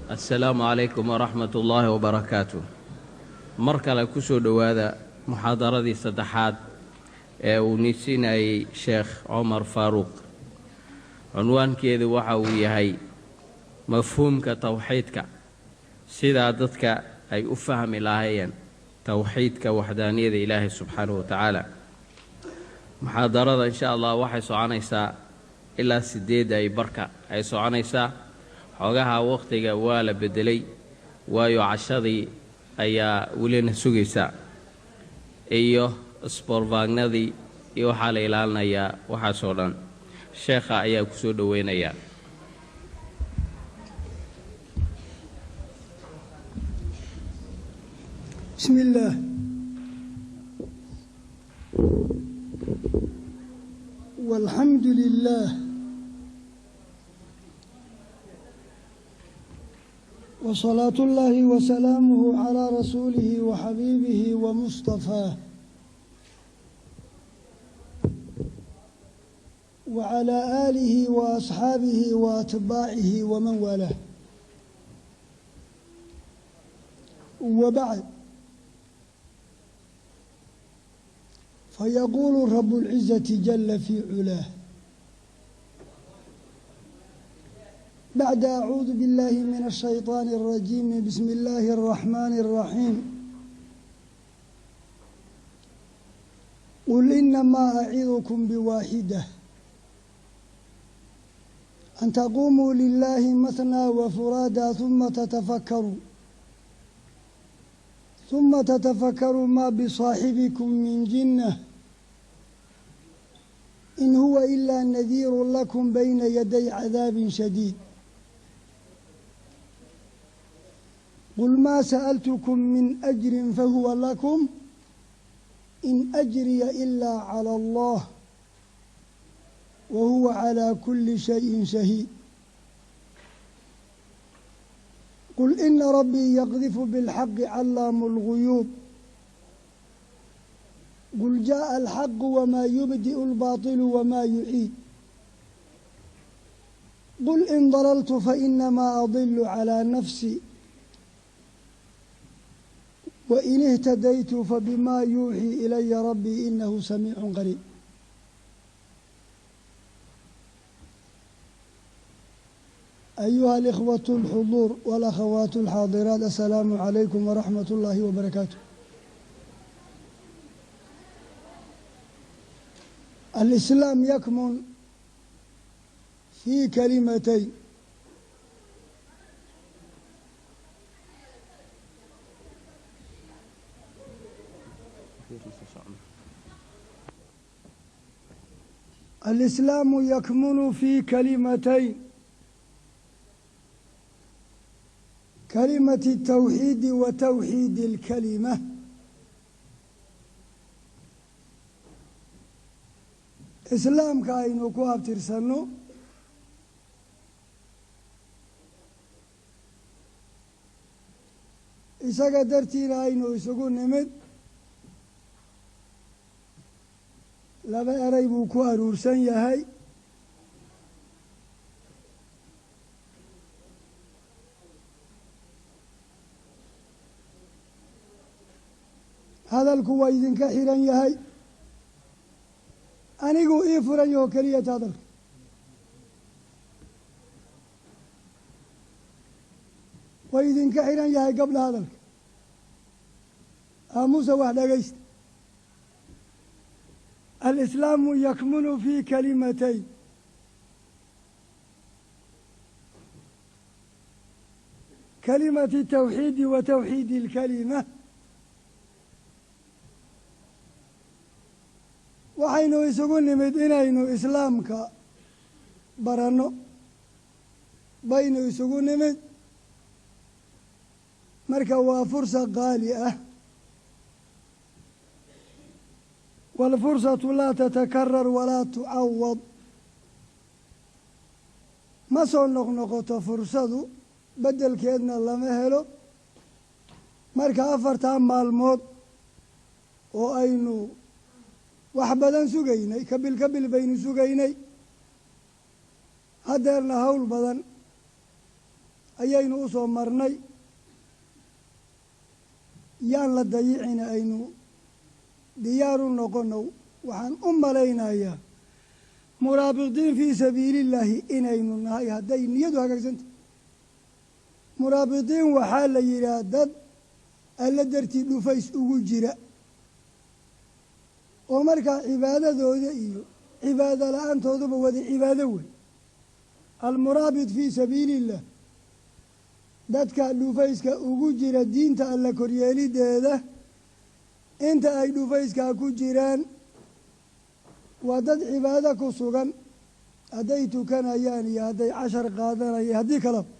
Assalaamu calaykum waraxmat ullaahi wabarakaatu. Mar kale ku soo dhowaada muxaadaradii saddexaad ee uu nisinayey Sheekh Cumar Faaruuq. Cunwaankeedu waxa uu yahay mafhuumka towxiidka, sidaa dadka ay u fahmi lahaayeen towxiidka waxdaaniyada Ilaahay subxaanahu wa tacaala. Muxaadarada insha Allah waxay soconaysaa ilaa 8 ay barka ay soconaysaa. Xoogaha waqtiga waa la bedelay, waayo cashadii ayaa welina sugaysaa iyo sboorvaagnadii iyo waxaa la ilaalinayaa waxaasoo dhan. Sheekha ayaa ku soo dhoweynayaa. بسم الله، والحمد لله، وصلاة الله وسلامه على رسوله وحبيبه ومصطفاه وعلى آله وأصحابه وأتباعه ومن والاه، وبعد، فيقول رب العزة جل في علاه بعد أعوذ بالله من الشيطان الرجيم، بسم الله الرحمن الرحيم: قل إنما أعظكم بواحدة، أن تقوموا لله مثنى وفرادى ثم تتفكروا ما بصاحبكم من جنة، إن هو إلا نذير لكم بين يدي عذاب شديد. قل ما سألتكم من أجر فهو لكم، إن أجري إلا على الله، وهو على كل شيء شهيد. قل إن ربي يقذف بالحق علام الغيوب. قل جاء الحق وما يبدئ الباطل وما يعيد. قل إن ضللت فإنما أضل على نفسي، وإن اهتديت فبما يوحي إلي ربي، إنه سميع قريب. أيها الإخوة الحضور والأخوات الحاضرات، السلام عليكم ورحمة الله وبركاته. الإسلام يكمن في كلمتين: الإسلام يكمن في كلمتين: كلمة التوحيد وتوحيد الكلمة. Islaamka aynu ku abtirsanno isaga dartiina aynu isugu nimid, laba eray buu ku aruursan yahay. Hadalku waa idinka xiran yahay, anigu ii furan yaho keliyata hadalka. Waa idinka xiran yahay gabdha hadalka. Aamusa, wax dhegaysta. الإسلام يكمن في كلمتين: كلمة التوحيد وتوحيد الكلمة. Waxaynu isugu nimid inaynu Islaamka baranno baynu isugu nimid. Marka waa fursa qaali ah, والفرصة لا تتكرر ولا تعوض. Ma soo noqnoqoto fursadu, beddelkeedna lama helo. Marka 4-taa maalmood oo aynu wax badan sugaynay, kabil kabil baynu sugaynay, haddeerna hawl badan Ayaynu u soo marnay, yaan la dayicina, aynu diyaar u noqono. Waxaan u malaynayaa muraabidiin fii sabiilillaahi inaynu nahay hadday niyadu hagaagsantah. Muraabidiin waxaa la yidhaah dad alla dartii dhufays ugu jira oo markaa cibaadadooda iyo cibaado la-aantooduba wada cibaado wey. Almuraabid fii sabiiliillah, dadka dhufayska ugu jira diinta alla koryeelideeda, inta ay dhufayskaa ku jiraan waa dad cibaado ku sugan, hadday tukanayaan iyo hadday cashar qaadanayaan, haddii kaleba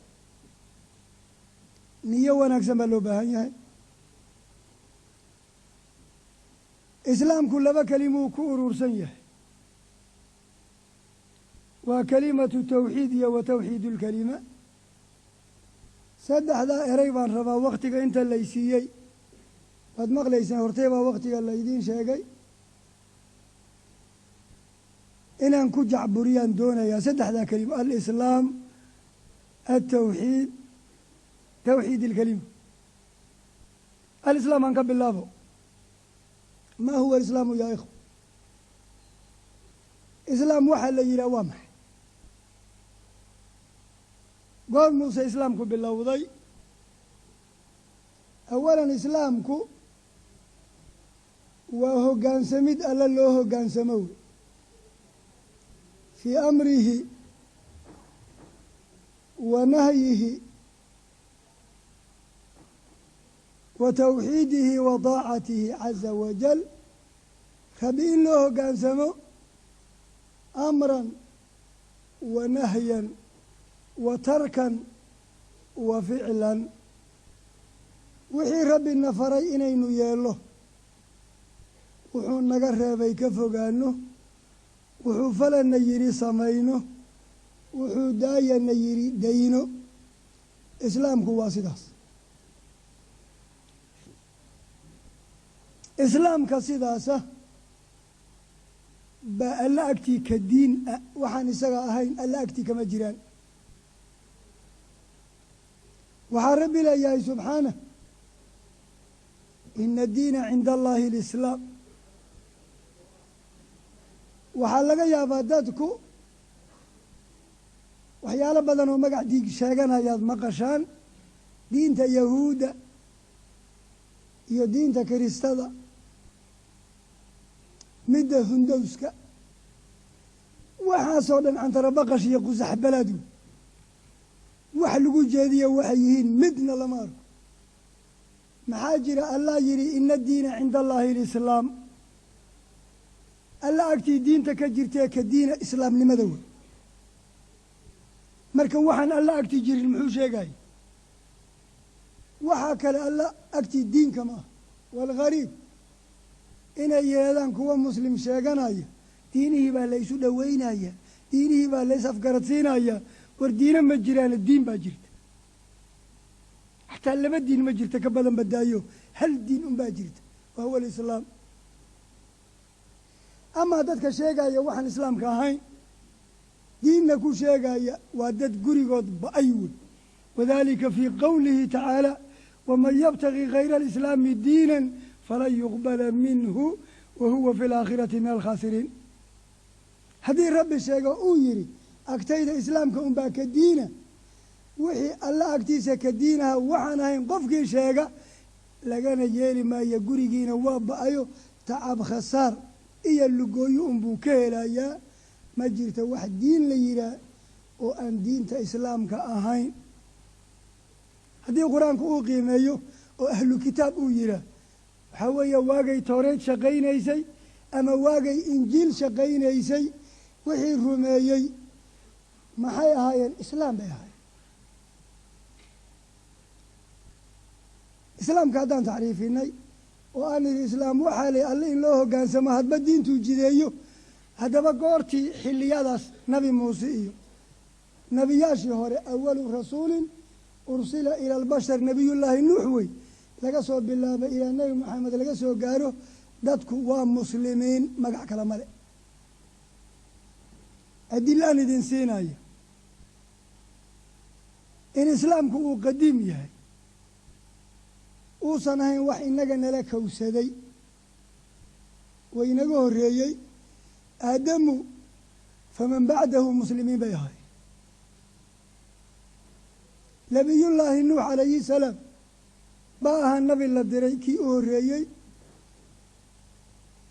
niyo wanaagsan baa loo baahan yahay. Islaamku laba kelimuu ku urursan yahay, waa kelimatu tawxiid iyo wa tawxiid ulkelima. Saddexdaa erey baan rabaa wakhtiga inta laysiiyey, waad maqlaysaan, hortee baa wakhtiga laydiin sheegay, inaan ku jacburiyaan doonayaa saddexdaa kelima: alislaam, altawxiid, tawxiid ilkelima. Alislaam aan ka bilaabo. Ma huwa alislaamu yaa ikhwa? Islaam waxaa la yidhaha waa maxay? Goor muuse islaamku bilowday? Awalan, islaamku waa hoggaansamid alla loo hoggaansamo wey, fii amrihi wa nahyihi wa tawxiidihi wa daacatihi caza wajal. Rabbi in loo hoggaansamo amran wa nahyan wa tarkan wa ficlan, wixii rabbina faray inaynu yeello, wuxuu naga reebay ka fogaano, wuxuu falana yidhi samayno, wuxuu daayana yidhi dayno. Islaamku waa sidaas. Islaamka sidaasa baa alla agtii ka diin ah, waxaan isaga ahayn alla agtii kama jiraan. Waxaa rabbi leeyahay subxaanah: ina diina cinda allahi alislaam. Waxaa laga yaabaa dadku waxyaalo badan oo magac diig sheeganayaad maqashaan, diinta yahuudda iyo diinta kiristada, midda hundowska, waxaasoo dhan cantarabaqash iyo qusax balaadu wax lagu jeediya waxay yihiin midna lama arko. Maxaa jira? Allah yidhi: ina diina cinda allahi alislaam. Alla agtii diinta ka jirtee ka diina islaamnimada wey. Marka waxaan alla agtii jirin muxuu sheegaya? Waxaa kale alla agtii diinka ma ah. Waalghariib inay yeedaan kuwa muslim sheeganaya, diinihii baa la isu dhoweynaya, diinihii baa la is afgaradsiinaya. War diine ma jiraane, diin baa jirta. Xataa laba diin ma jirta, ka badan badaayo, hal diin unbaa jirta, wa huwa alislaam. Amaa dadka sheegaya waxaan islaamka ahayn diinna ku sheegaya waa dad gurigood ba-ay wey. Wadalika fii qowlihi tacaala: waman yabtagi gayra alislaami diinan falan yuqbala minhu wa huwa fi alaakhirati min alkhaasiriin. Haddii rabbi sheego uu yidhi agtayda islaamka unbaa ka diina, wixii alla agtiisa ka diinaha waxaan ahayn qofkii sheega lagana yeeli maayo, gurigiina waa ba-ayo, tacab khasaar iyo lugooyo unbuu ka helayaa. Ma jirto wax diin la yihaah oo aan diinta islaamka ahayn. Haddii qur-aanku uu qiimeeyo oo ahlu kitaab uu yihaah, waxaa weeye waagay tooreed shaqaynaysay ama waagay injiil shaqaynaysay, wixii rumeeyey maxay ahaayeen? Islaam bay ahaayeen. Islaamka haddaan tacriifinay oo aan idhi islaam waxaa lay alle in loo hoggaansamo hadba diintuu jideeyo, haddaba goortii xilliyadaas Nabi Muuse iyo nebiyaashii hore, awalu rasuulin ursila ila albashar nebiyullaahi Nuux wey, laga soo bilaabay ilaa Nebi Maxamed laga soo gaaro, dadku waa muslimiin, magac kale male. Adilaan idin siinaya. In islaamku uu qadiim yahay, uusan ahayn wax inaga nala kowsaday, way inaga horreeyey. Aadamu faman bacdahu muslimiin bay ahay. Nabiyullaahi Nuux calayhi salaam baa ahaa nabi la diray kii u horreeyey.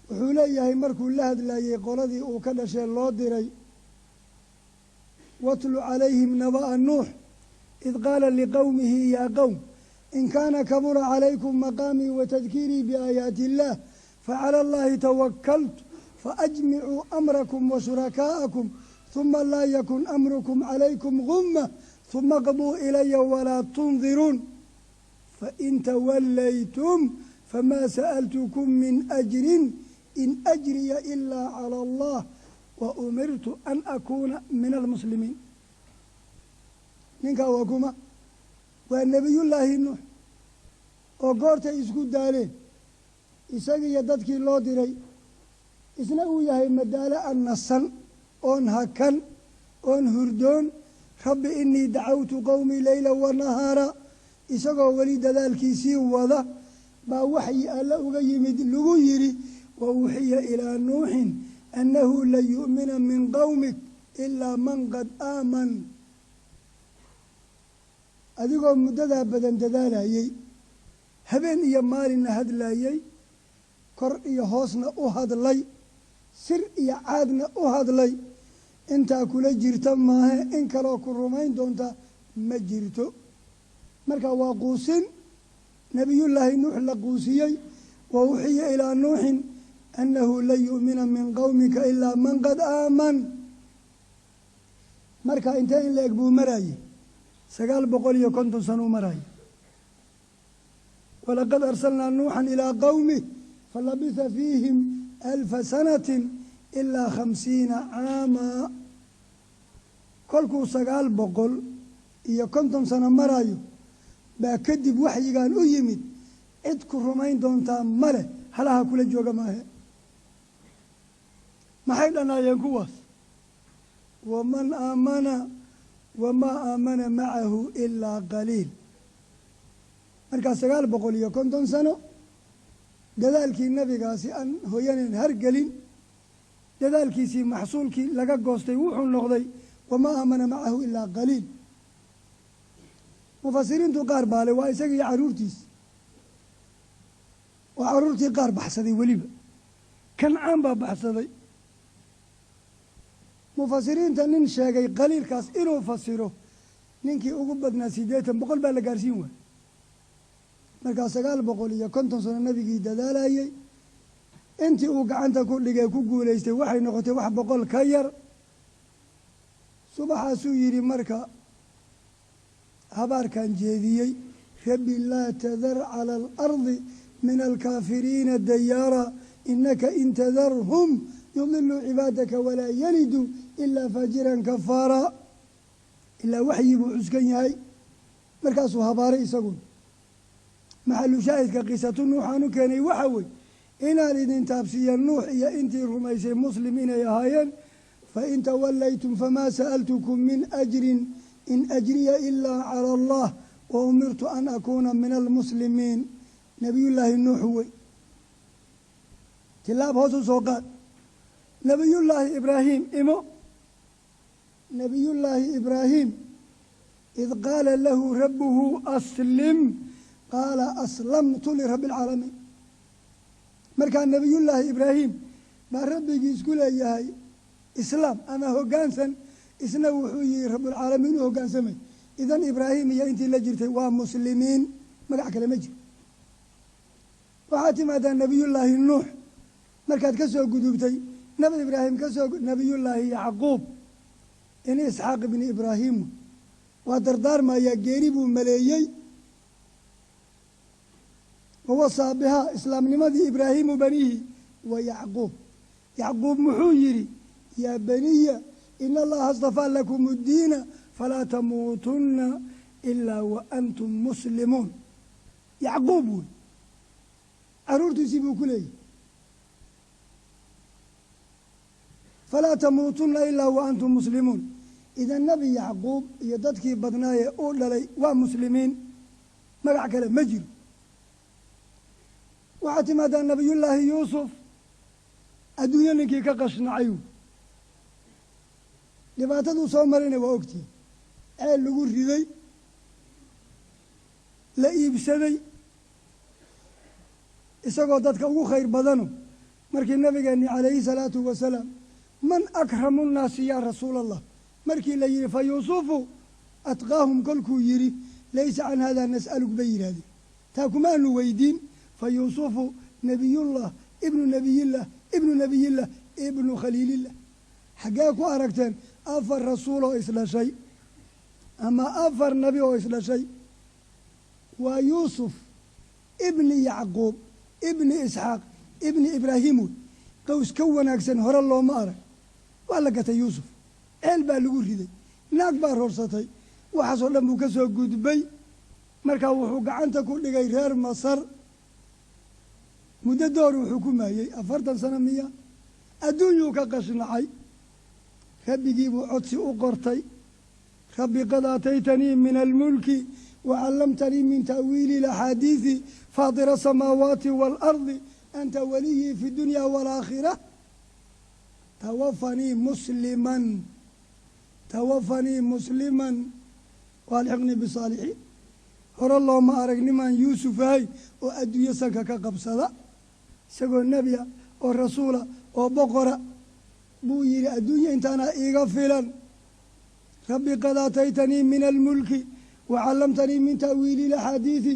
Wuxuu leeyahay markuu la hadlayey qoladii uu ka dhashee loo diray, watlu calayhim naba'a Nuux id qaala liqowmihi yaa qowm in kaana kabura calaykum maqaamii wa tadkiirii biaayaati illaah facala allaahi tawakaltu faajmicuu amrakum wa shurakaa'akum huma laa yakun amrukum calaykum gumma huma qduu ilaya walaa tundiruun fain tawallaytum famaa sa'altukum min ajrin in ajriya ilaa cala allah wa umirtu an akuuna min almuslimiin. Ninkaa waa kuma? Waa nebiyullaahi Nuux oo goortay isku daaleen isagiiyo dadkii loo diray, isna uu yahay madaalo an nasan oon hakan oon hurdoon. Rabbi inii dacawtu qowmii leyla wa nahaara, isagoo weli dadaalkiisii wada baa waxyi alle uga yimid lagu yidhi wa uuxiya ilaa Nuuxin annahu lan yu'mina min qowmik ilaa man qad aaman. Adigoo muddadaa badan dadaalayey, habeen iyo maalinna hadlayey, kor iyo hoosna u hadlay, sir iyo caadna u hadlay, intaa kula jirta maahe in kaloo ku rumayn doonta ma jirto. Marka waa quusin nebiyullaahi Nuux la quusiyey. Wa uxiya ilaa Nuuxin annahu lan yu'mina min qowmika ilaa man qad aaman. Marka intee in la eg buu maraayey? 950 sano u maraayey. Walaqad arsalnaa Nuuxan ilaa qowmih falabitha fiihim 1000 sanatin ilaa 50 caama. Kolkuu 950 sano maraayo baa kadib waxyigan u yimid, cid ku rumayn doontaa ma leh, halaha kula jooga maahe. Maxay dhanaayeen kuwaas? Waman aamana wamaa aamana macahu ilaa qaliil. Markaa 950 sano dadaalkii nabigaasi aan hooyaneen hargelin, dadaalkiisii maxsuulkii laga goostay wuxuu noqday wamaa aamana macahu ilaa qaliil. Mufasiriintu qaar baale waa isaga iyo carruurtiisi, oo carruurtii qaar baxsaday, weliba Kancaan baa baxsaday. Mufasiriinta nin sheegay qaliilkaas inuu fasiro ninkii ugu badnaa 80, 100 baa la gaarsiin waayey. Markaa 950 sano nabigii dadaalayey, intii uu gacanta ku dhigay ku guulaystay waxay noqotay wax 100 ka yar. Subaxaasuu yidhi marka habaarkan jeediyey, rabbi laa tadar cala alardi min alkaafiriina dayaara inaka in tadarhum yudiluu cibaadaka walaa yaliduu ilaa faajiran kafaara. Ilaa waxyi buu cuskan yahay. Markaasuu habaaray isaguna. Maxalu shaahidka qisatu Nuuxaan u keenay waxa wey inaan idin taabsiiya Nuux iyo intii rumaysay muslim inay ahaayeen. Fain tawallaytum famaa sa'altukum min ajrin in ajriya ilaa cala allah wa umirtu an akuuna min almuslimiin. Nabiyullaahi Nuux wey. Tilaab hoos u soo qaad, nabiyullaahi Ibraahim imo. Nabiyullaahi Ibraahim, id qaala lahu rabbuhu aslim qaala aslamtu lirabbi alcaalamiin. Markaa nabiyullaahi Ibraahim baa rabbigii isku leeyahay islaam ama hoggaansan, isna wuxuu yihi rabbulcaalamiin u hoggaansamay. Idan Ibraahim iyo intii la jirtay waa muslimiin, magac kale ma jiro. Waxaad timaadaa nabiyullaahi Nuux. Markaad ka soo gudubtay nabi Ibraahim, ka soo nabiyullaahi Yacquub in Isxaaq ibni Ibraahim waa dardaarmayaa, geeri buu maleeyey. Wawasaa bihaa islaamnimadii Ibraahiimu baniihi wa Yacquub. Yacquub muxuu yidhi? Yaa baniya ina allaha astafaa lakum addiina falaa tamuutunna ilaa wa antum muslimuun. Yacquub wey, carruurtiisii buu ku leeyahy falaa tamuutunna ilaa wa antum muslimuun. Idan Nebi Yacquub iyo dadkii badnaayee uu dhalay waa muslimiin, magac kale ma jiro. Waxaa timaadaa Nabiyullaahi Yuusuf, adduunyo ninkii ka qashnacay, dhibaataduu soo marayna waa ogtihi, ceel lagu riday, la iibsaday, isagoo dadka ugu khayr badano. Markii nabigeenni calayhi salaatu wasalaam, "Man akramu nnaasi yaa rasuula Allah?" markii la yihi, "Fa Yuusufu atqaahum," kolkuu yidhi, "Laysa can haadaa nas'aluk," bay yidhahdeen. Taa kumaanu weydiin. Fa Yuusufu nabiyullah ibnu nabiyillah ibnu nabiyillah ibnu khaliilillah. Xaggee ku aragteen afar rasuul oo isdhashay ama afar nebi oo isdhashay? Waa Yuusuf ibni Yacquub ibni Isxaaq ibni Ibraahim. Wey qows ka wanaagsan hore looma arag. Waa la gatay Yuusuf, ceel baa lagu riday, naag baa roorsatay, waxaasoo dhan buu ka soo gudbay. Markaa wuxuu gacanta ku dhigay reer Masar muddo door uu xukumayey, 40 sano miya. Adduunyuu ka qashnacay. Rabbigii buu codsi u qortay: "Rabbi qad aataytanii min almulki wacallamtanii min ta'wiili alaxaadiidi, faatira asamaawaati waalardi, anta waliyii fi dunya waalaakhira, tawafanii musliman, tawafanii musliman waalxiqnii bisaalixiin." Hore looma arag nimaan Yuusuf ahay oo adduunyo sanka ka qabsada. Isagoo nebiya oo rasuula oo boqora buu yidhi, "Adduunya intaana iiga filan. Rabbi qad aataytanii min almulki wacallamtanii min ta'wiili alaxaadiidi,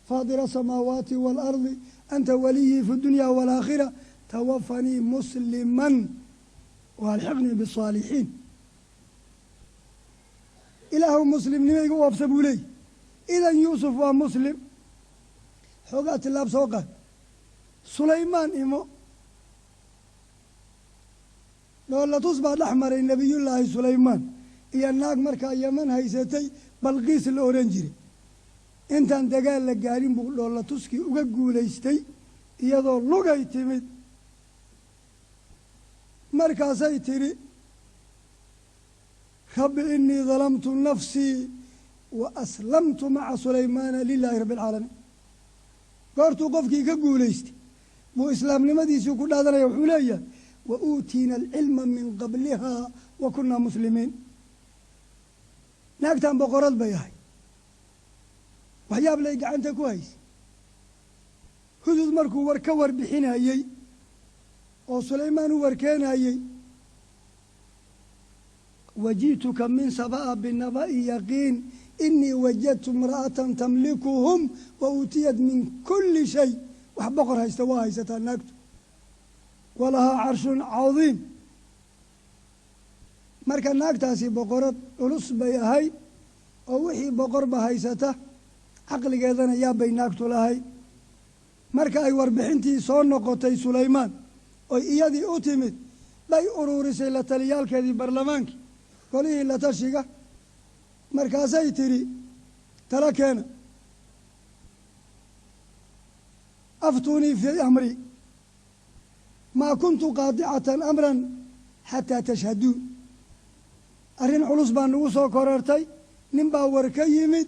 faatira asamaawaati waalardi, anta waliyii fi dunya waalaakhira, tawafanii musliman waalxiqnii bisaalixiin." Ilaahu muslimnimo iga waafsa, buu leeyay. Idan Yuusuf waa muslim. Xoogaa tilaab soo qaad, Sulaymaan imo. Dhoolatus baa dhex maray Nebiyullaahi Sulaymaan iyo naag markaa Yeman haysatay, Balqiis la ohan jiray. Intaan dagaal la gaarin buu dhoolatuskii uga guulaystay, iyadoo lugay timid. Markaasay tidhi, "Rabbi inii dalamtu nafsii wa aslamtu maca Sulaymaana lilaahi rabbi alcaalamiin." Goortuu qofkii ka guulaystay buu islaamnimadiisii ku dhaadanaya. Wuxuu leeyahay, "Wa uutiina alcilma min qabliha wa kunaa muslimiin." Naagtan boqorad bay ahay, waxyaab lay gacanta ku haysay. Hudud markuu war ka warbixinayey oo Sulaymaan u warkeenayey, "Waji'tuka min Saba'a binaba'i yaqiin, inii wajadtu imra'atan tamlikuhum wa uutiyat min kulli shay." Wax boqor haysta waa haysataa naagtu. "Walahaa carshun cadiim." Marka naagtaasi boqorad culus bay ahayd oo wixii boqorba haysata, caqligeedana yaabbay naagtu lahayd. Marka ay warbixintii soo noqotay Sulaymaan oy iyadii u timid, bay uruurisay la taliyaalkeedii, barlamaankii, golihii la tashiga. Markaasay tidhi, "Tala keena. Aftuunii fii amri, maa kuntu qaadicatan amran xataa tashhaduun. Arrin culus baa nagu soo korortay, nin baa war ka yimid,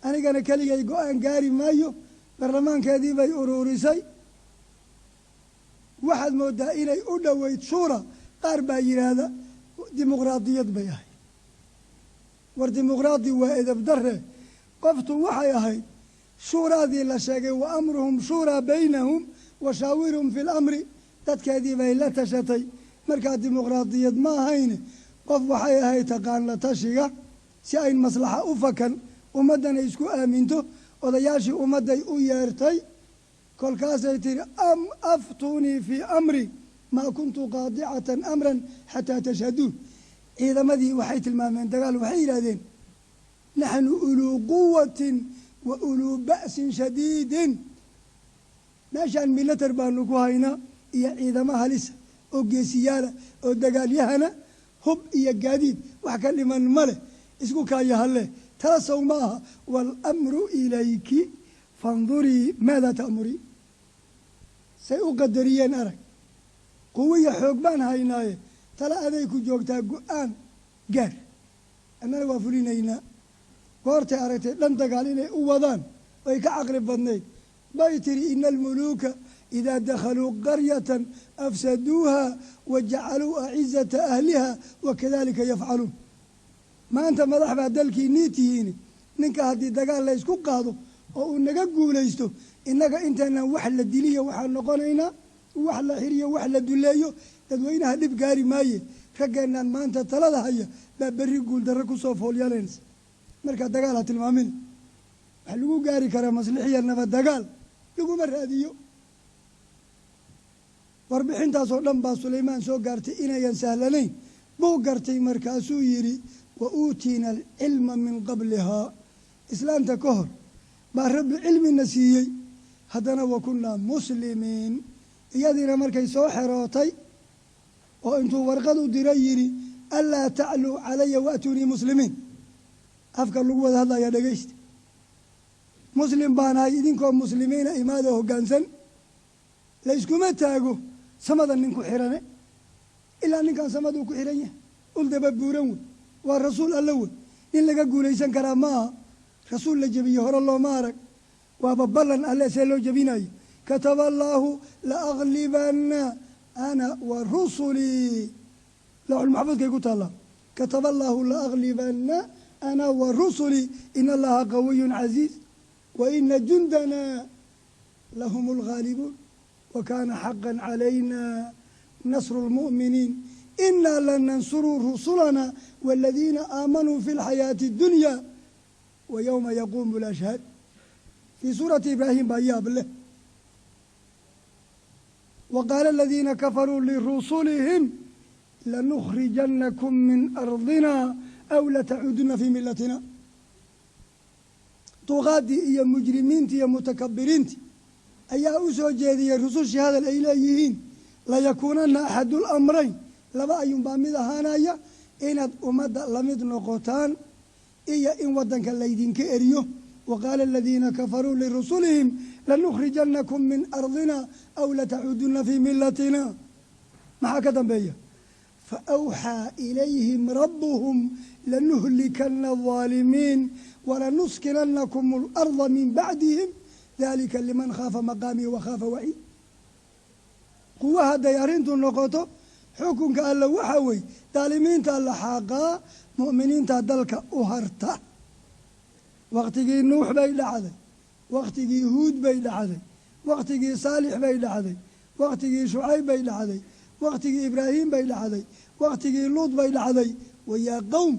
anigana keligay go-aan gaari maayo." Barlamaankeedii bay uruurisay. Waxaad mooddaa inay u dhoweyd shuura. Qaar baa yidhaahda dimuqraadiyad bay ahayd. War dimuqraadi waa edeb darre. Qoftu waxay ahayd shuuraadii la sheegay, "Wa amruhum shuuraa baynahum wa shaawirhum fi lamri." Dadkeedii bay la tashatay. Markaa dimuqraadiyad ma ahayne, qof waxay ahayd taqaan la tashiga, si ayn maslaxa u fakan, ummaddana isku aaminto. Odayaashii ummadday u yeertay. Kolkaasay tihi, "Aftuunii fii amri, maa kuntu qaadicatan amran xataa tashhaduun." Ciidamadii waxay tilmaameen dagaal. Waxay yidhahdeen, "Naxnu uluu quwatin wa uluu ba'sin shadiidin. Meeshaan milatar baanu ku haynaa iyo ciidamo halisa oo geesiyaala oo dagaalyahana, hub iyo gaadiid wax ka dhiman ma leh. Isku kaayahalle, tala sow ma aha. Waalamru ilayki, fandurii maada ta'murii." Say u qadariyeen arag. Quwiya xoog baan haynaaye, tala aday ku joogtaa, go-aan gaar. Annana waa fulinaynaa. Goortay aragtay dhan dagaal inay u wadaan, way ka caqli badnayd. Bay tiri: "Ina almuluuka idaa dakhaluu qaryatan afsaduuha wa jacaluu acizata ahliha wakadalika yafcaluun." Maanta madax baa dalkiinii tihiin. Ninka haddii dagaal la ysku qaado oo uu naga guulaysto, innaga intaanan wax la diliyo waxaan noqonaynaa wax la xiriyo, wax la duleeyo. Dadweynaha dhib gaari maaye, raggeennan maanta talada haya baa berri guuldarro kusoo foolyalanaysa. Marka dagaal ha tilmaamin. Wax lagu gaari karaa maslixiya nabad, dagaal laguma raadiyo. Warbixintaasoo dhan baa Sulaymaan soo gaartay. Inayan sahlanayn buu gartay. Markaasuu yidhi: "Wa uutiina alcilma min qablihaa." Islaanta ka hor baa Rabbi cilmina siiyey, haddana wa kunnaa muslimiin. Iyadiina markay soo xerootay oo intuu warqad u diray yidhi: "Anlaa tacluu calaya waatuunii muslimiin." Afka lagu wada hadlayaa, dhegeysta: muslim baanahay, idinkoo muslimiina imaadoo hoggaansan. Layskuma taago samada nin ku xirane, ilaa ninkan samaduu ku xiran yahay uldaba buuran wey. Waa rasuul alla wey, nin laga guulaysan karaa ma aha. Rasuul la jebiye hore looma arag. Waaba ballan alle, see loo jebinayo? "Kataba allaahu la aglibanna ana wa rusulii." Lawxulmaxfuudkay ku taallaa: "Kataba allaahu la aglibanna ana wa rusulii, ina allaha qawiyun casiiz wa ina jundana lahum alghaalibuun, wa kaana xaqan calayna nasru lmu'miniin, inaa lanansuru rusulana waladiina aamanuu fi lxayaati اddunya wa yowma yaquumu lashhaad." Fii suurati Ibraahim baa yaab leh: "Wa qaala aladiina kafaruu lirusulihim lanukhrijanakum min ardina aw latacuuduna fii milatina." Duqaaddii iyo mujrimiintii iyo mutakabiriintii ayaa u soo jeediyey rusushii hadal ay leeyihiin: "Layakuunana axadu lamrayn," laba ayuunbaa mid ahaanaya, inaad ummadda lamid noqotaan iyo in waddanka laydinka eriyo. "Wa qaala aladiina kafaruu lirusulihim lanukhrijanakum min ardina aw latacuuduna fii milatina." Maxaa ka dambeeya? "Faawxaa ilayhim rabbuhum lanuhlikana alظaalimiin walanuskinanakum alarda min bacdihim, dalika liman khaafa maqaamii wakhaafa waciid." Quwa hadday arrintu noqoto, xukunka alle waxaa wey daalimiinta la xaaqaa, mu'miniinta dalka u harta. Wakhtigii Nuux bay dhacday, wakhtigii Huud bay dhacday, wakhtigii Saalix bay dhacday, wakhtigii Shucayb bay dhacday, wakhtigii Ibraahim bay dhacday, wakhtigii Luud bay dhacday. "Wayaa qowm,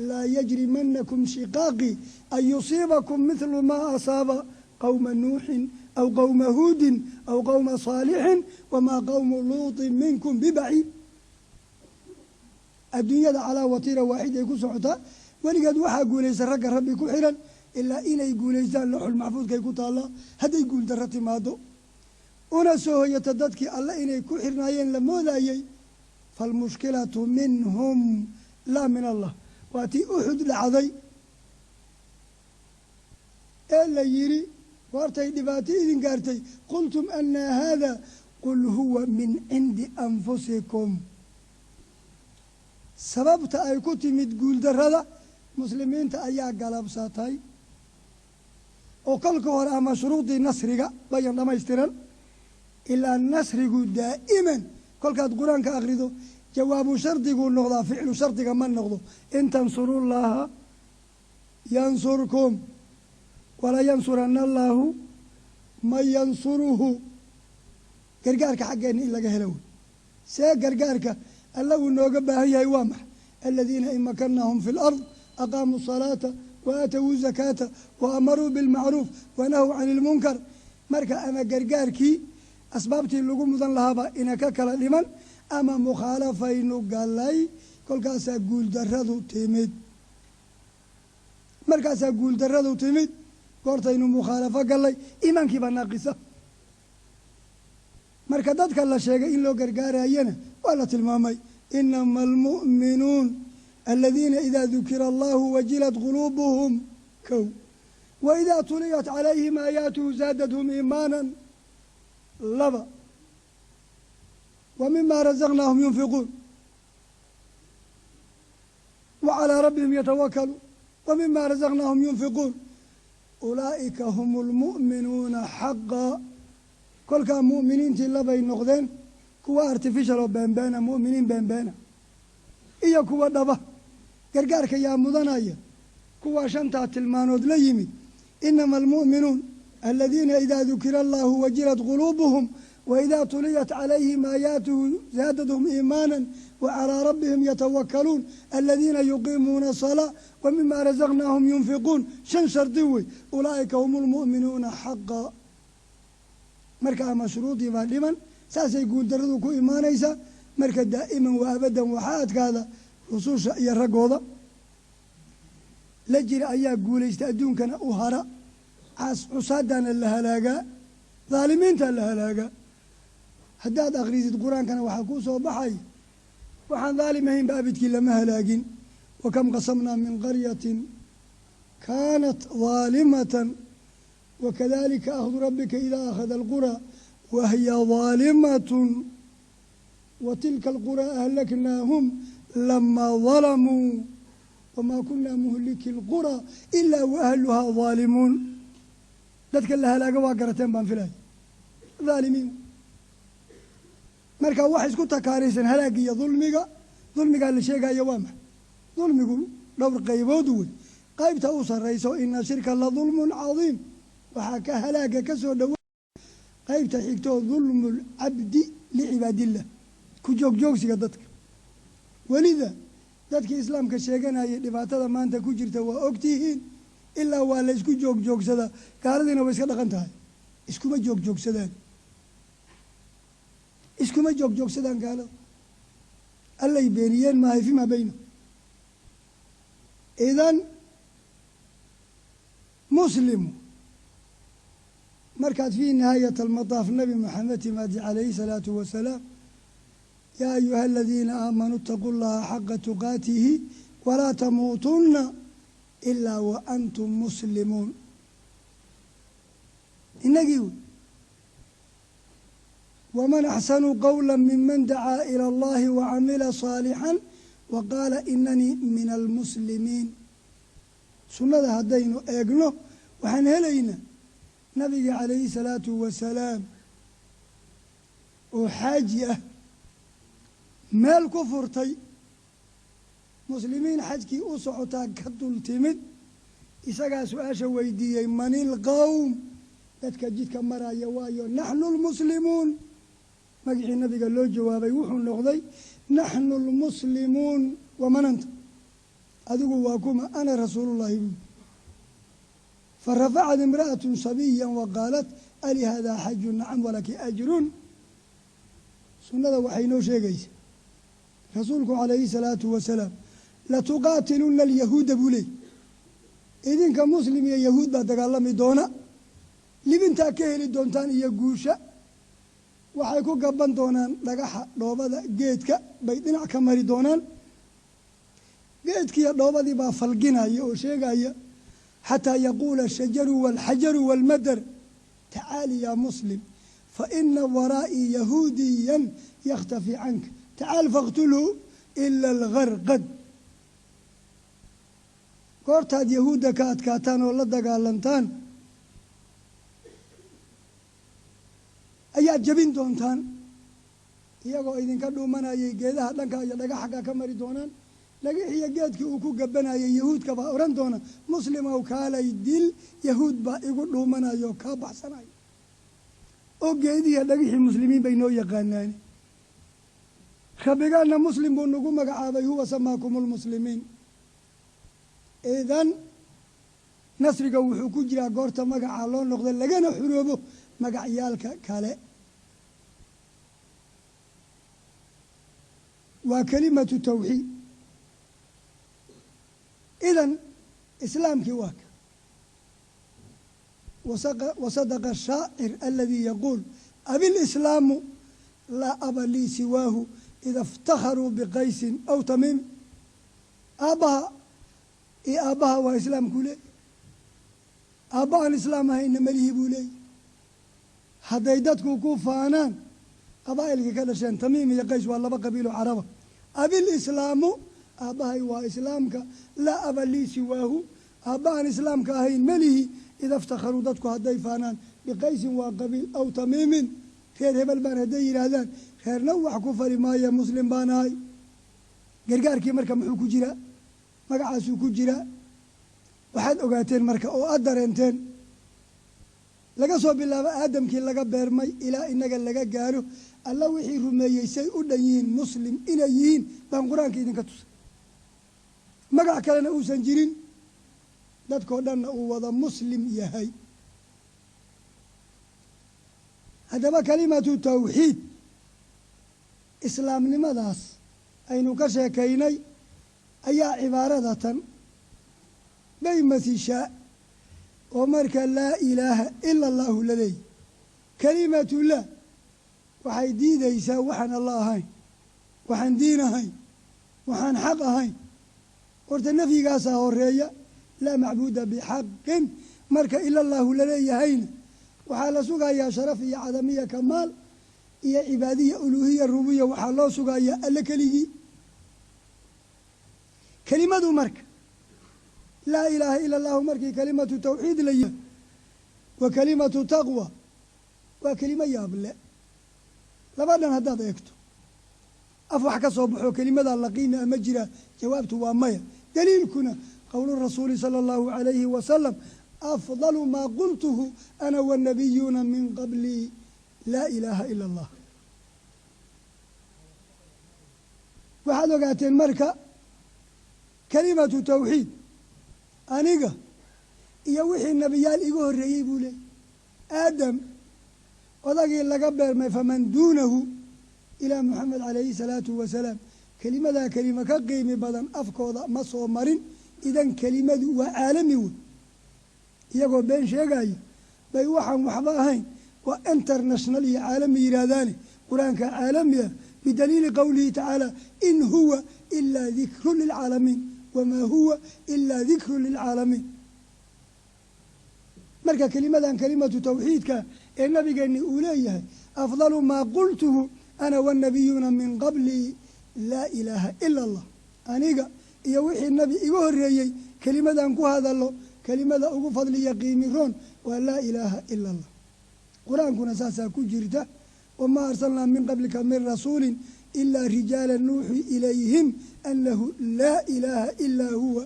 laa yajrimanakum shiqaaqii an yusiibakum mithlu maa asaaba qowma Nuuxin aw qowma Huudin aw qowma Saalixin, wamaa qowmu Luutin minkum bibaciid." Adduunyada calaa watiira waaxid ay ku socotaa. Weligeed waxaa guulaysta ragga Rabbi ku xiran. Ilaa inay guulaystaan looxul maxfuudkay ku taallaa. Hadday guuldarro timaado una soo hoyato dadkii alle inay ku xirnaayeen la moodayey, faalmushkilatu minhum laa min Allah. Waa tii Uxud dhacday ee la yidhi: "Goortay dhibaato idin gaartay, qultum anaa haada, qul huwa min cindi anfusikum." Sababta ay ku timid guuldarrada, muslimiinta ayaa galabsatay oo kolka hore ama shuruudii nasriga bayan dhammaystiran. Ilaa nasrigu daa'iman kolkaad Qur-aanka akhrido jawaabu shardiguu noqdaa, ficlu shardiga ma noqdo. "In tansurullaha yansurkum wala yansurana allaahu man yansuruhu." Gargaarka xaggeenna in laga helo wey. See gargaarka allagu nooga baahan yahay waa maxa? "Aladiina in makanahum fi lard aqaamuu asalaata wa aatawuu zakaata wa amaruu bilmacruuf wanahow cani ilmunkar." Marka ama gargaarkii asbaabtii lagu mudan lahaaba ina ka kala dhiman, ama mukhaalafaynu galay, kolkaasaa guuldarradu timid. Markaasaa guuldarradu timid goortaynu mukhaalafo gallay, iimaankii baa naaqisa. Marka dadka la sheegay in loo gargaarayana waa la tilmaamay: "Inama almu'minuun aladiina idaa dukira allahu wajilat quluubuhum," kow, "wa idaa tuliyat calayhim aayaatuhu zaadathum iimaanan," laba, "wa mima razaqnaahum yunfiquun." Wa calaa rabbihim yatawakaluun wa mima rasaqnaahum yunfiquun. Ulaa'ika hum lmu'minuuna xaqa. Kolkaa mu'miniintii labay noqdeen, kuwa artificial oo beenbeena, mu'miniin beenbeena, iyo kuwa dhaba. Gargaarka yaa mudanaya? Kuwa shantaa tilmaanood la yimid. Inama almu'minuun aladiina idaa dukira allahu wajilat quluubuhum waidaa tuliyat calayhim aayaatuhu zaadathum iimaana wacalaa rabbihim yatawakaluun aladiina yuqiimuuna asalaa wa mima rasaqnaahum yunfiquun. Shan shardi wey. Ulaa'ika hum lmu'minuuna xaqa. Marka ama shuruudii baa dhiman, saasay guuldaradu ku imaanaysaa. Marka daa'iman wa abadan waxaa adkaada rususha iyo raggooda la jira ayaa guulaysta, adduunkana u hara. Cusaadana la halaagaa, dhaalimiinta la halaagaa. Haddaad akhrisid qur-aankana waxaa kuu soo baxay waxaan dhaalim ahaynba abidkii lama halaagin. Wa kam qasamnaa min qaryatin kaanat dhaalimatan wakadalika akhdu rabbika idaa akhada alquraa wahiya dhaalimatun wa tilka alquraa ahlaknaahum lamaa dalamuu wamaa kunaa muhliki alquraa ilaa wa ahluhaa dhaalimuun. Dadka la halaaga waa garateen baan filaya, dhaalimiin. Marka wax isku takaaraysan halaag iyo dulmiga. Dulmigaa la sheegaya waa maxay? Dulmigu dhowr qaybood wey. Qaybta u sarrayso, ina shirka la dulmun cadiim, waxaa ka halaaga ka soo dhowa qaybta xigtoo dulmu lcabdi licibaadillah, ku joogjoogsiga dadka. Welida dadkii islaamka sheeganayay dhibaatada maanta ku jirta waa ogtihiin, ilaa waa la isku joogjoogsadaa. Gaaladiina way iska dhaqan tahay, iskuma joogjoogsadaan, iskuma joogjoogsadaan gaalada. Allay beeniyeen maahay fimaa bayna. Idan muslimu markaad fii nihaayat almataaf nabi Maxamed timaadi calayhi salaatu wasalaam, yaa ayuha aladiina aamanuu itaquu llaha xaqa tuqaatihi walaa tamuutunna ilaa wa antum muslimuun. Inagii wey. Waman axsanu qowla miman dacaa ila allahi wacamila saalixan wa qaala inanii min almuslimiin. Sunnada haddaynu eegno waxaan helaynaa nabiga calayhi salaatu wasalaam oo xaaji ah meel ku furtay, muslimiin xajkii u socotaa ka dul timid. Isagaa su-aasha weydiiyey, man ilqowm, dadka jidka maraya waayo? Naxnu lmuslimuun. Magicii nabiga loo jawaabay wuxuu noqday naxnu lmuslimuun. Waman anta, adigu waa kuma? Ana rasuulullahi buui. Farafacat imra'atu sabiya wa qaalat ali haadaa xaju? Nacam walaki ajrun. Sunnada waxay noo sheegaysa rasuulku calayhi salaatu wasalaam latuqaatiluna alyahuuda buu leey. Idinka muslim iyo yahuud baa dagaalami doona, libintaa ka heli doontaan iyo guusha. Waxay ku gaban doonaan dhagaxa, dhoobada, geedka bay dhinac ka mari doonaan. Geedkiiyo dhoobadii baa falginaya oo sheegaya, xataa yaquula ashajaru waalxajaru waalmadar tacaali yaa muslim fa ina waraa'ii yahuudiyan yakhtafi canka tacaal faqtulhu ila algarqad. Goortaad yahuudda ka adkaataan oo la dagaalantaan ayaad jabin doontaan, iyagoo idinka dhuumanayay geedaha dhanka iyo dhagax xagga ka mari doonaan. Dhagaxiyo geedkii uu ku gabanayay yahuudka baa odhan doona, muslimow kaalay dil, yahuud baa igu dhuumanayo oo kaa baxsanayo. Oo geedihiiyo dhagixii muslimiin bay noo yaqaanaani. Rabbigaana muslim buu nagu magacaabay, huwa samaakum lmuslimiin. Idan nasriga wuxuu ku jiraa goorta magacaa loo noqda lagana xuroobo magacyaalka kale. Waa kelimatu tawxiid. Idan islaamkii waa ka wasadaqa ashaacir aladii yaquul abilislaamu laa aba lii siwaahu ida iftakharuu biqaysin aw tamiim. Aabbaha iyo aabbaha waa islaamkuu leeyay, aabba aan islaam ahayna melihii buu leeyay. Hadday dadku ku faanaan qabaa'ilkii ka dhasheen tamiim iyo qays, waa laba qabiilo caraba. Abilislaamu Aabbahay waa islaamka, laa aba lii siwaahu, aabbahan islaamka ahayn melihi. Ida iftakharuu, dadku hadday faanaan, biqaysin waa qabiil, aw tamiimin, reer hebel baan hadday yidhaahdaan, reerna wax ku fali maaya, muslim baan ahay. Gargaarkii marka muxuu ku jiraa? Magacaasuu ku jiraa. Waxaad ogaateen marka oo aad dareenteen, laga soo bilaabo aadamkii laga beermay ilaa inaga laga gaaro, alla wixii rumeeyey say u dhan yihiin muslim inay yihiin baan qur-aanka idinka tusay. Magac kalena uusan jirin, dadkoo dhanna uu wada muslim yahay. Haddaba kalimatu tawxiid, islaamnimadaas aynu ka sheekaynay, ayaa cibaaradatan bay masishaa oo marka laa ilaaha ila allahu la leeyahy. Kalimatu laa waxay diidaysaa waxaan alla ahayn, waxaan diin ahayn, waxaan xaq ahayn. Horta nafyigaasaa horeeya, laa macbuuda bixaqin. Marka ila allaahu laleeyahayna waxaa la sugayaa sharaf iyo cadamiya, kamaal iyo cibaadiya, uluuhiya, rubuya, waxaa loo sugayaa alle keligii. Kelimadu marka laa ilaaha ila allahu, markii kalimatu tawxiid la yiha wa kalimatu taqwa, waa kelimo yaable. Labadhan haddaad eegto, af wax ka soo baxo kelimadaa la qiimi ama jiraa? Jawaabtu waa maya. Daliilkuna qowlu rasuuli sala allahu calayhi wasalam: afdalu maa qultuhu ana wannabiyuuna min qablii laa ilaaha ila allah. Waxaad ogaateen marka kalimatu tawxiid aniga iyo wixii nebiyaal iga horreeyey buu leeyay. Aadam odagii laga beermay, faman duunahu ilaa Moxamed calayhi salaatu wasalaam, kelimadaa kelima ka qiimi badan afkooda ma soo marin. Idan kelimadu waa caalami wey. Iyagoo been sheegaya bay waxaan waxba ahayn waa international iyo caalami yidhaahdaane. Qur-aanka caalami ah bidaliili qowlihi tacaala: in huwa ilaa dikru lilcaalamiin, wamaa huwa ilaa dikru lilcaalamiin. Marka kelimadan kelimatu tawxiidka ee nabigeeni uu leeyahay afdalu maa qultuhu ana wannabiyuuna min qablii laa ilaaha ila allah, aniga iyo wixii nabi iga horreeyey kelimadan ku hadallo kelimada ugu fadliya qiimi roon waa laa ilaaha ila allah. Qur-aankuna saasaa ku jirta: wamaa arsalnaa min qablika min rasuulin ilaa rijaala nuuxi ilayhim anahu laa ilaaha ilaa huwa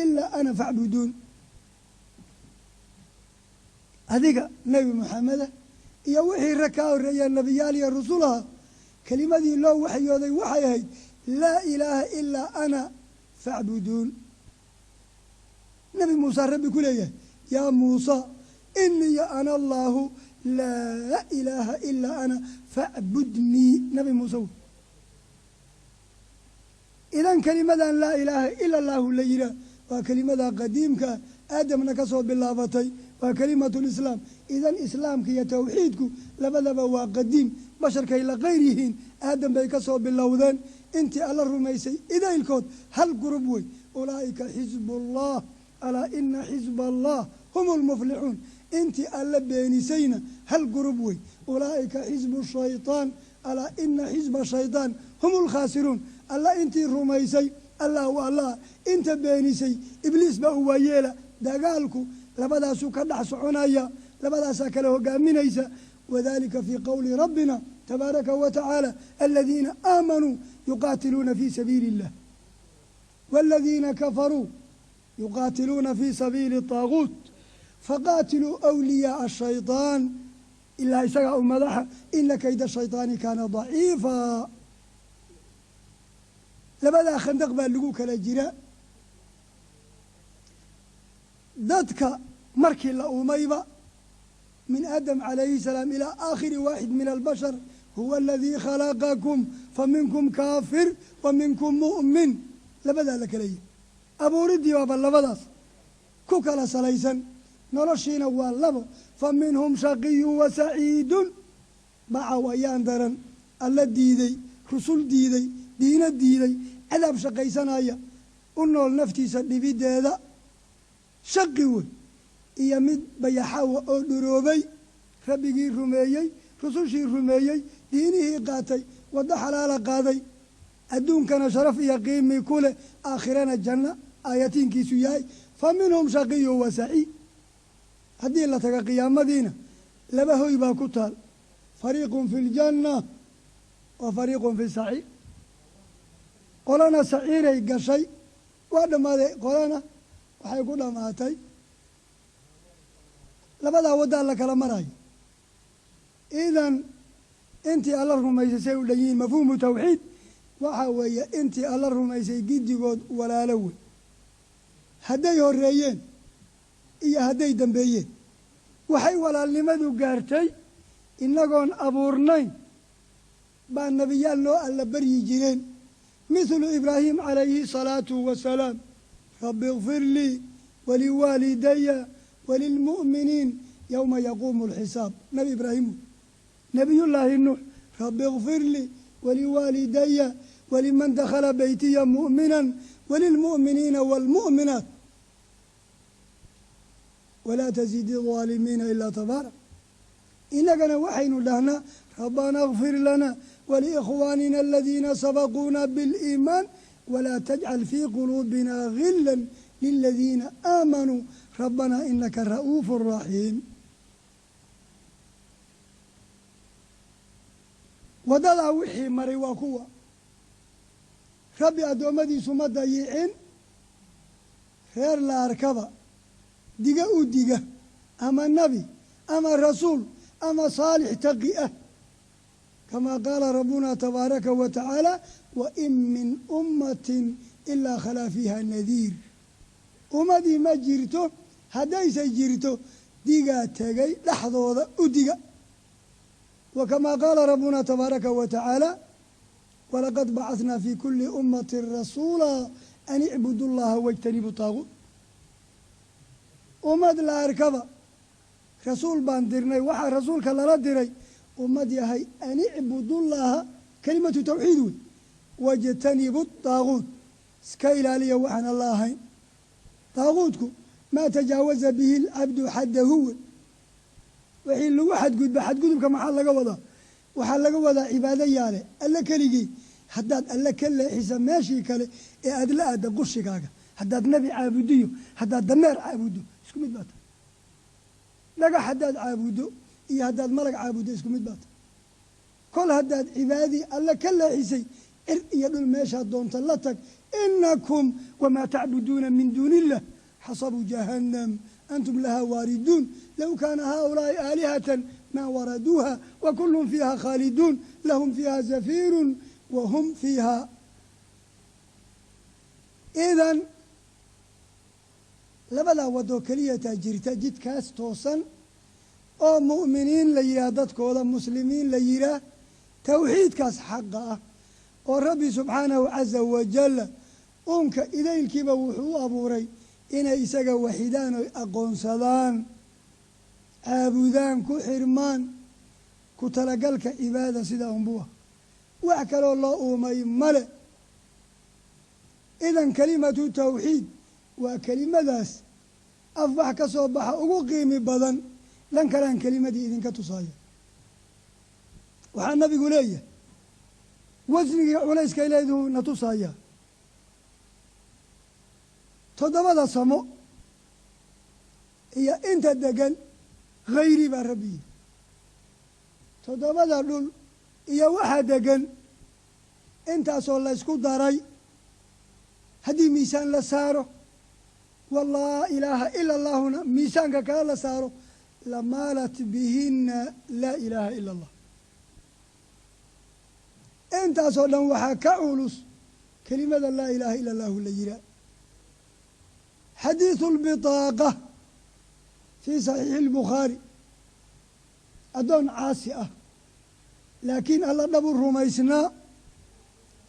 ilaa ana facbuduun. Adiga nebi Maxameda iyo wixii rag kaa horreeya nebiyaal iyo rusulaha, kelimadii loo waxyooday waxay ahayd laa ilaaha ilaa ana facbuduun. Nebi Muuse rabbi ku leeyahay: yaa Muusa, inii ana allaahu laa ilaaha ilaa ana facbudnii. Nabi Muuse wey. Idan kelimadan laa ilaaha ila allaahu la yihaah waa kelimada qadiimkaa, aadamna ka soo bilaabatay, waa kelimatu lislaam. Idan islaamka iyo tawxiidku labadaba waa qadiim, basharkay la kayr yihiin, aadam bay ka soo bilowdeen. Intii alla rumaysay idaylkood hal gurub wey: ulaa'ika xisbullah, alaa ina xisba allah hum lmuflixuun. Intii alla beenisayna hal gurub wey: ulaa'ika xisbu shayطaan, alaa ina xisba shayطaan hum lkhaasiruun. Alla intii rumaysay allah u allah, inta beenisay ibliis baa u waayeela. Dagaalku labadaasuu ka dhex soconaya, labadaasaa kala hogaaminaysa. Wadalika fii qowli rabbina tabaaraka wa tacaala: aladiina aamanuu yuqaatiluuna fii sabiili illah, waladiina kafaruu yuqaatiluuna fii sabiili طaaguut, faqaatiluu wliyaaa shayطaan, ilaa isagaa u madaxa, ina kayda shayطaani kaana daciifa. Labadaa khandaq baa lagu kala jira dadka markii la uumayba, min aadam calayhi salaam ilaa aakhiri waaxid min albashar. Huwa aladii khalaqakum faminkum kaafir wa minkum mu'min. Labadaa la kala yihi, abuuriddii baaba labadaas ku kala salaysan, noloshiina waa labo: fa minhum shaqiyun wa saciidun. Bacaw ayaan daran, alla diiday, rusul diiday, diino diiday, cadaab shaqaysanaya, u nool naftiisa dhibiddeeda, shaqi wey, iyo mid bayaxawa oo dhuroobay, rabbigii rumeeyey, rusushii rumeeyey, diinihii qaatay, waddo xalaala qaaday. Adduunkana sharaf iyo qiimi ku leh, aakhirana janno aayatiinkiisu yahay. Fa minhum shaqiyu wa saciid. Haddii la taga qiyaamadiina laba hoy baa ku taal, fariiqun fi ljanna wa fariiqun fi saciir. Qolana saciiray gashay, waa dhammaaday, qolana waxay ku dhammaatay. Labadaa waddaa la kala marayo. Idan intii alla rumaysay say u dhan yihiin, mafhuumu tawxiid waxaa weeye intii alla rumaysay giddigood walaalo wey, hadday horeeyeen iyo hadday dambeeyeen. Waxay walaalnimadu gaartay innagoon abuurnayn baa nebiyaal noo alla baryi jireen, mithlu Ibraahim calayhi salaatu wasalaam, rabbi ikfir lii waliwaalidaya walilmu'miniin yowma yaquumu alxisaab. Nebi Ibraahim wey. Nebiyullaahi Nuux, rabbi ikfir lii waliwaalidaya waliman dakhala beytiya mu'minan walilmu'miniina waalmu'minaat walaa tazidi aalimiina ilaa tabaara. Inagana waxaynu dhahnaa rabbana اkfir lana waliikhwaanina aladiina sabaquuna biاliimaan walaa tajcal fii quluubina gila liladiina aamanuu rabbana inaka ra'uufu raxiim. Waddadaa wixii maray waa kuwa Rabbi addoommadiisu ma dayicin. Reer la arkaba diga u diga, ama nebi ama rasuul ama saalix taqi ah, kamaa qaala rabbuna tabaaraka wa tacaala, wa in min ummatin ilaa khalaa fiiha nadiir. Ummadii ma jirto, haddayse jirto digaa tegay dhexdooda u diga. Wa kamaa qaala rabbuna tabaaraka wa tacaala, walaqad bacahnaa fii kuli ummatin rasuula an icbudu llaha wajtanibu taaguut. Ummad la arkaba rasuul baan dirnay. Waxaa rasuulka lala diray ummad yahay an icbudullaha, kelimatu tawxiid wey, wajtanibu daaguut, iska ilaaliya waxaan alla ahayn. Daaguutku maa tajaawaza bihi alcabdu xaddahu wey, wixii lagu xadgudba. Xadgudubka maxaa laga wadaa? Waxaa laga wadaa cibaado yaale alle keligii. Haddaad alle ka leexisa meeshii kale ee aada la aadda qushigaaga, haddaad nebi caabudiyo haddaad dameer caabuddo isku mid baa tahay. Dhagax haddaad caabuddo iyo haddaad malag caabuddo isku mid baa tahay. Kol haddaad cibaadadii alle ka leexisay, cir iyo dhul meeshaad doonta la tag. Inakum wamaa tacbuduuna min duuni illah xasabuu jahannam antum lahaa waariduun, low kaana haaulaai aalihatan maa waraduuha wa kullun fiiha khaaliduun, lahum fiiha zafiirun wa hum fiiha. Idan labadaa wadoo keliyataa jirta, jidkaas toosan oo mu'miniin la yidhaah, dadkooda muslimiin la yidhaah, towxiidkaas xaqa ah oo Rabbi subxaanahu caza wajalla uunka idaylkiiba wuxuu u abuuray inay isaga waxidaan oy aqoonsadaan, caabudaan, ku xirmaan, ku talagalka cibaada sidaa unbuu ah, wax kaloo loo uumay male. Idan kelimatu tawxiid waa kelimadaas af wax ka soo baxa ugu qiimi badan. Dhan kalean kelimadii idinka tusaaya, waxaa nabigu leeyahay wasnigii culayskay leeduhu na tusaaya. Toddobada samo iyo inta degan hayri baa Rabbi yihi, toddobada dhul iyo waxa degan intaasoo laysku daray haddii miisaan la saaro, walaa ilaaha ila allahuna miisaanka kale la saaro, lamaalat bihina laa ilaaha ila allah. Intaasoo dhan waxaa ka culus kelimada laa ilaaha ila allahu la yihaa. Xadiidu lbitaaqa fii saxiixi albukhaari, addoon caasi ah laakiin alla dhab u rumaysnaa,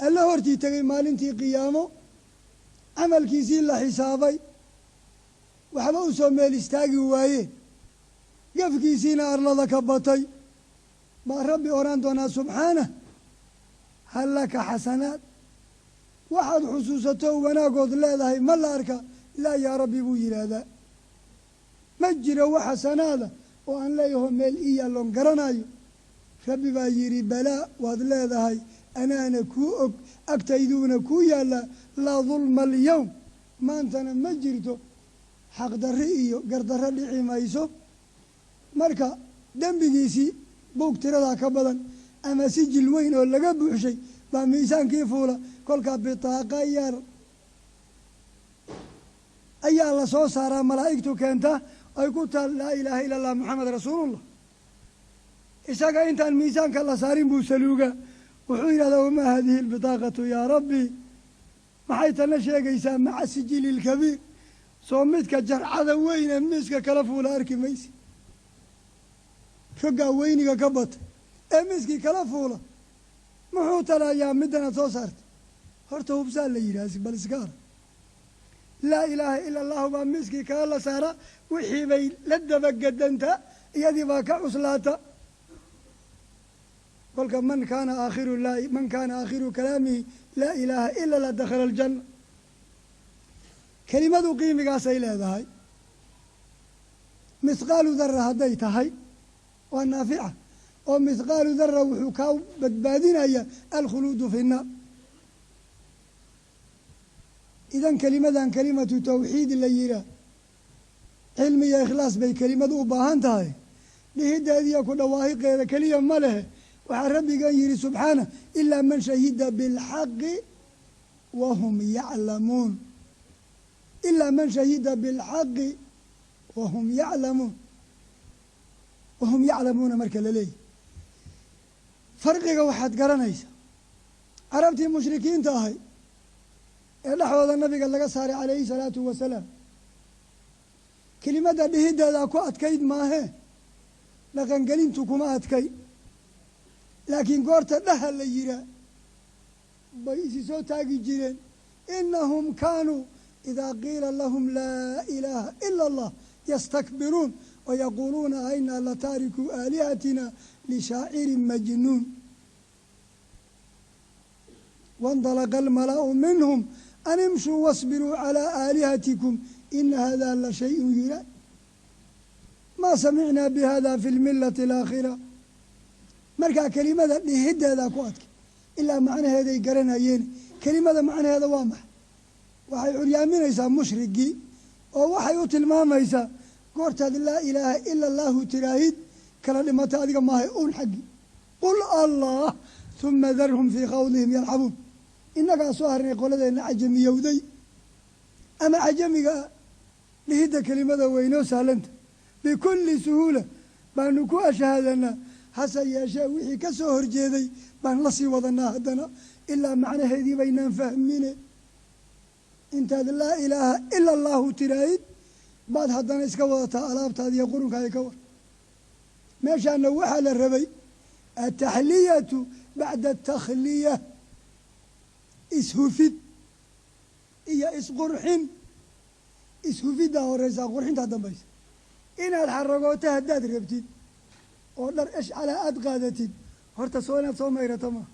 alla hortii tegay maalintii qiyaamo, camalkiisii la xisaabay, waxba u soo meel istaagi waayeen, gafkiisiina arlada ka batay, baa Rabbi odhan doonaa subxaanah, hal laka xasanaad, waxaad xusuusato wanaagood leedahay ma la arka? Laa yaa Rabbi buu yidhaahdaa, ma jiro wax xasanaada oo aan leeyaho meel ii yaalloon garanayo. Rabbi baa yidhi, balaa, waad leedahay, Anaana kuu og, agtayduuna kuu yaallaa. Laa dulma alyowm, maantana ma jirto xaqdarri iyo gardarro dhici mayso. Marka dembigiisii buug tiradaa ka badan ama sijil weyn oo laga buuxshay baa miisaankii fuula. Kolkaa bitaaqa yar ayaa la soo saaraa, malaa'igtu keentaa, ay ku taal laa ilaaha ila allah Maxamed rasuulullah. Isaga intaan miisaanka la saarin buu saluugaa, wuxuu yidhahdaa: wamaa haadihi albitaaqatu yaa rabbi? Maxay tana sheegaysaa? Maca sijili ilkabiir, soo midka jarcada weyne miiska kala fuula arki maysi, roggaa weyniga ka bata ee miiskii kala fuula muxuu talayaa middanaad soo saartay? Horta hubsaa la yidhaha, bal iska arag. Laa ilaaha ila allahu baa miiskii kala la saara, wixii bay la dabagedantaa, iyadii baa ka cuslaata. Kolka man kaana aakhiru kalaamihi laa ilaaha ila allah dakhala aljanna. Kelimadu qiimigaasay leedahay. Mithqaalu dara hadday tahay waa naafica, oo mithqaalu dara wuxuu kaa badbaadinaya alkhuluudu fi nnaar. Idan kelimadan kelimatu tawxiid la yihaa, cilmi iyo ikhlaas bay kelimadu u baahan tahay. Dhihideediyo ku dhawaahiqeeda keliya ma lehe. Waxaa rabbigan yihi subxaana: ilaa man shahida bilxaqi wahum yaclamuun. Ilaa man shahida bilxaqi wahum yaclamuun. Wahum yaclamuuna marka la leeyahy, farqiga waxaad garanaysaa carabtii mushrikiinta ahay ee dhexdooda nabiga laga saaray calayhi salaatu wasalaam, kelimadda dhihideedaa ku adkayd maahee, dhaqangelintu kuma adkay. Laakiin goorta dhaha la yihaa bay isi soo taagi jireen. Inahum kaanuu idaa qiila lahum laa ilaaha ila allah yastakbiruun wayaquuluuna ainaa lataarikuu aalihatina lishaacirin majnuun. Waاndalaqa almala'u minhum an imshuu wasbiruu calaa aalihatikum, ina hada la shayءun yuraad, maa samicnaa bihada fi lmilati alaakhira. Markaa kelimada dhihideedaa ku adkay, ilaa macnaheeday garanayeen. Kelimada macnaheeda waa maxay? Waxay curyaaminaysaa mushrigii, oo waxay u tilmaamaysaa goortaad laa ilaaha ila allahu tiraahid, kala dhimata adiga maahay uun xaggi. Qul allah huma darhum fii khawdihim yalcabuun. Innagaa soo harnay qoladeenna cajamiyowday ama cajamiga ah, dhihidda kelimada weynoo sahlanta, bikulli suhuula baanu ku ashahaadanaa. Hase yeeshee wixii ka soo horjeeday baan la sii wadanaa haddana, ilaa macnaheedii baynaan fahmine. Intaad laa ilaaha ila allahu tiraahid baad haddana iska wadataa alaabtaada iyo qurunkaada ka war. Meeshaana waxaa la rabay ataxliyatu bacda atakhliya, ishufid iyo isqurxin. Ishufiddaa horeysaa, qurxintaa dambaysa. Inaad xaragooto haddaad rabtid oo dhar eshcalaa aada qaadatid, horta soo inaad soo mayrato maa,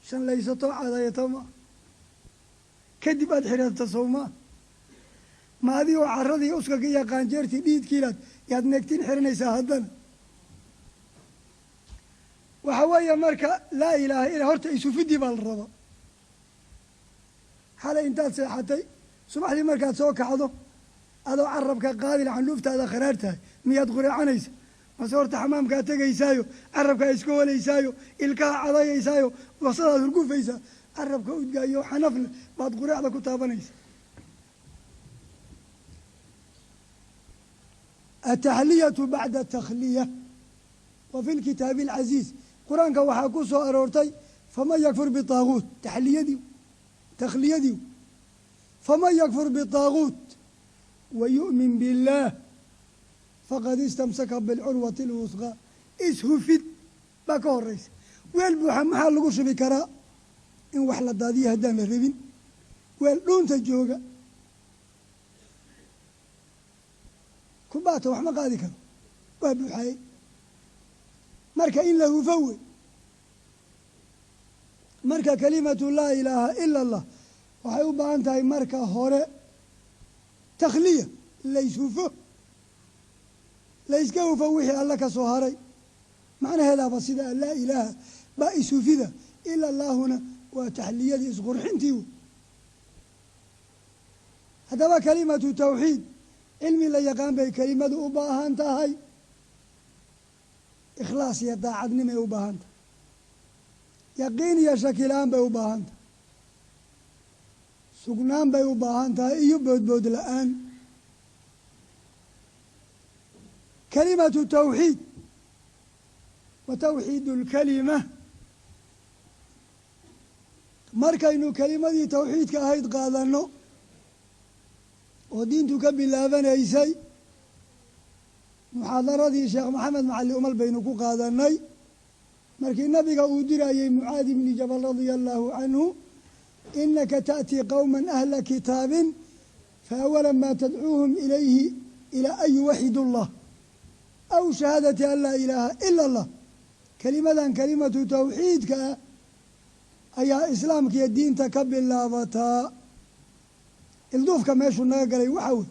shanlaysato, cadayato maa, kadib aada xirato sow maa. Ma adigoo caradii uskaga iyo qaanjeertii dhiidkiilaad yaad neegtin xiranaysaa haddana? Waxa weeye marka laa ilaaha illa, horta isufidii baa la rabaa. Xalay intaad seexatay, subaxdii markaad soo kacdo, adoo carabka qaadil, candhuuftaada kharaar tahay, miyaad qureecanaysa? Mase horta xamaamkaa tegaysaayo, carabkaa iska walaysaayo, ilkaha cadayaysaayo, wasadaad hurgufaysaa, carabka udgaayo xanaf leh baad qureecda ku taabanaysa? Ataxliyatu bacda takhliya. Wa fi lkitaabi alcasiiz, qur-aanka waxaa ku soo aroortay: faman yakfur bitaaguut, taxliyadii takhliyadii, faman yakfur bitaaguut wa yu'min biاllaah faqad istamsaka bilcurwati alwusqaa. Ishufid baa ka horeysa. Weel buuxa maxaa lagu shubi karaa? In wax la daadiyo haddaan la rabin, weel dhuunta jooga kubaata wax ma qaadi karo, waa buuxaye. Marka in la hufo wey. Marka kelimatu laa ilaaha ila allah waxay u baahan tahay marka hore takhliya, layshufo, layska hufo wixii alla ka soo haray. Macnaheedaaba sida laa ilaaha baa ishufida Ila allaahuna waa taxliyadii isqurxintii wey. Haddaba kalimatu tawxiid cilmi la yaqaan bay kelimadu u baahan tahay, ikhlaas iyo daacadnimay u baahan tahay, yaqiin iyo shaki la-aan bay u baahan tahay, sugnaan bay u baahan tahay iyo boodbood la-aan. Kalimatu tawxiid wa tawxiidu lkalima, markaynu kelimadii tawxiidka ahayd qaadanno oo diintu ka bilaabanaysay, muxaadaradii Sheekh Maxamed Macali Umal baynu ku qaadanay. Markii nabiga uu dirayey Mucaad ibni Jabal radia allahu canhu, inaka ta'tii qowma ahla kitaabin faawala maa tadcuuhum ilayhi ilaa an yuwaxidu llah aw shahaadati an laa ilaaha ila allah. Kelimadan kelimatu tawxiidka ah ayaa islaamkiiyo diinta ka bilaabataa. Ilduufka meeshuu naga galay waxaa wey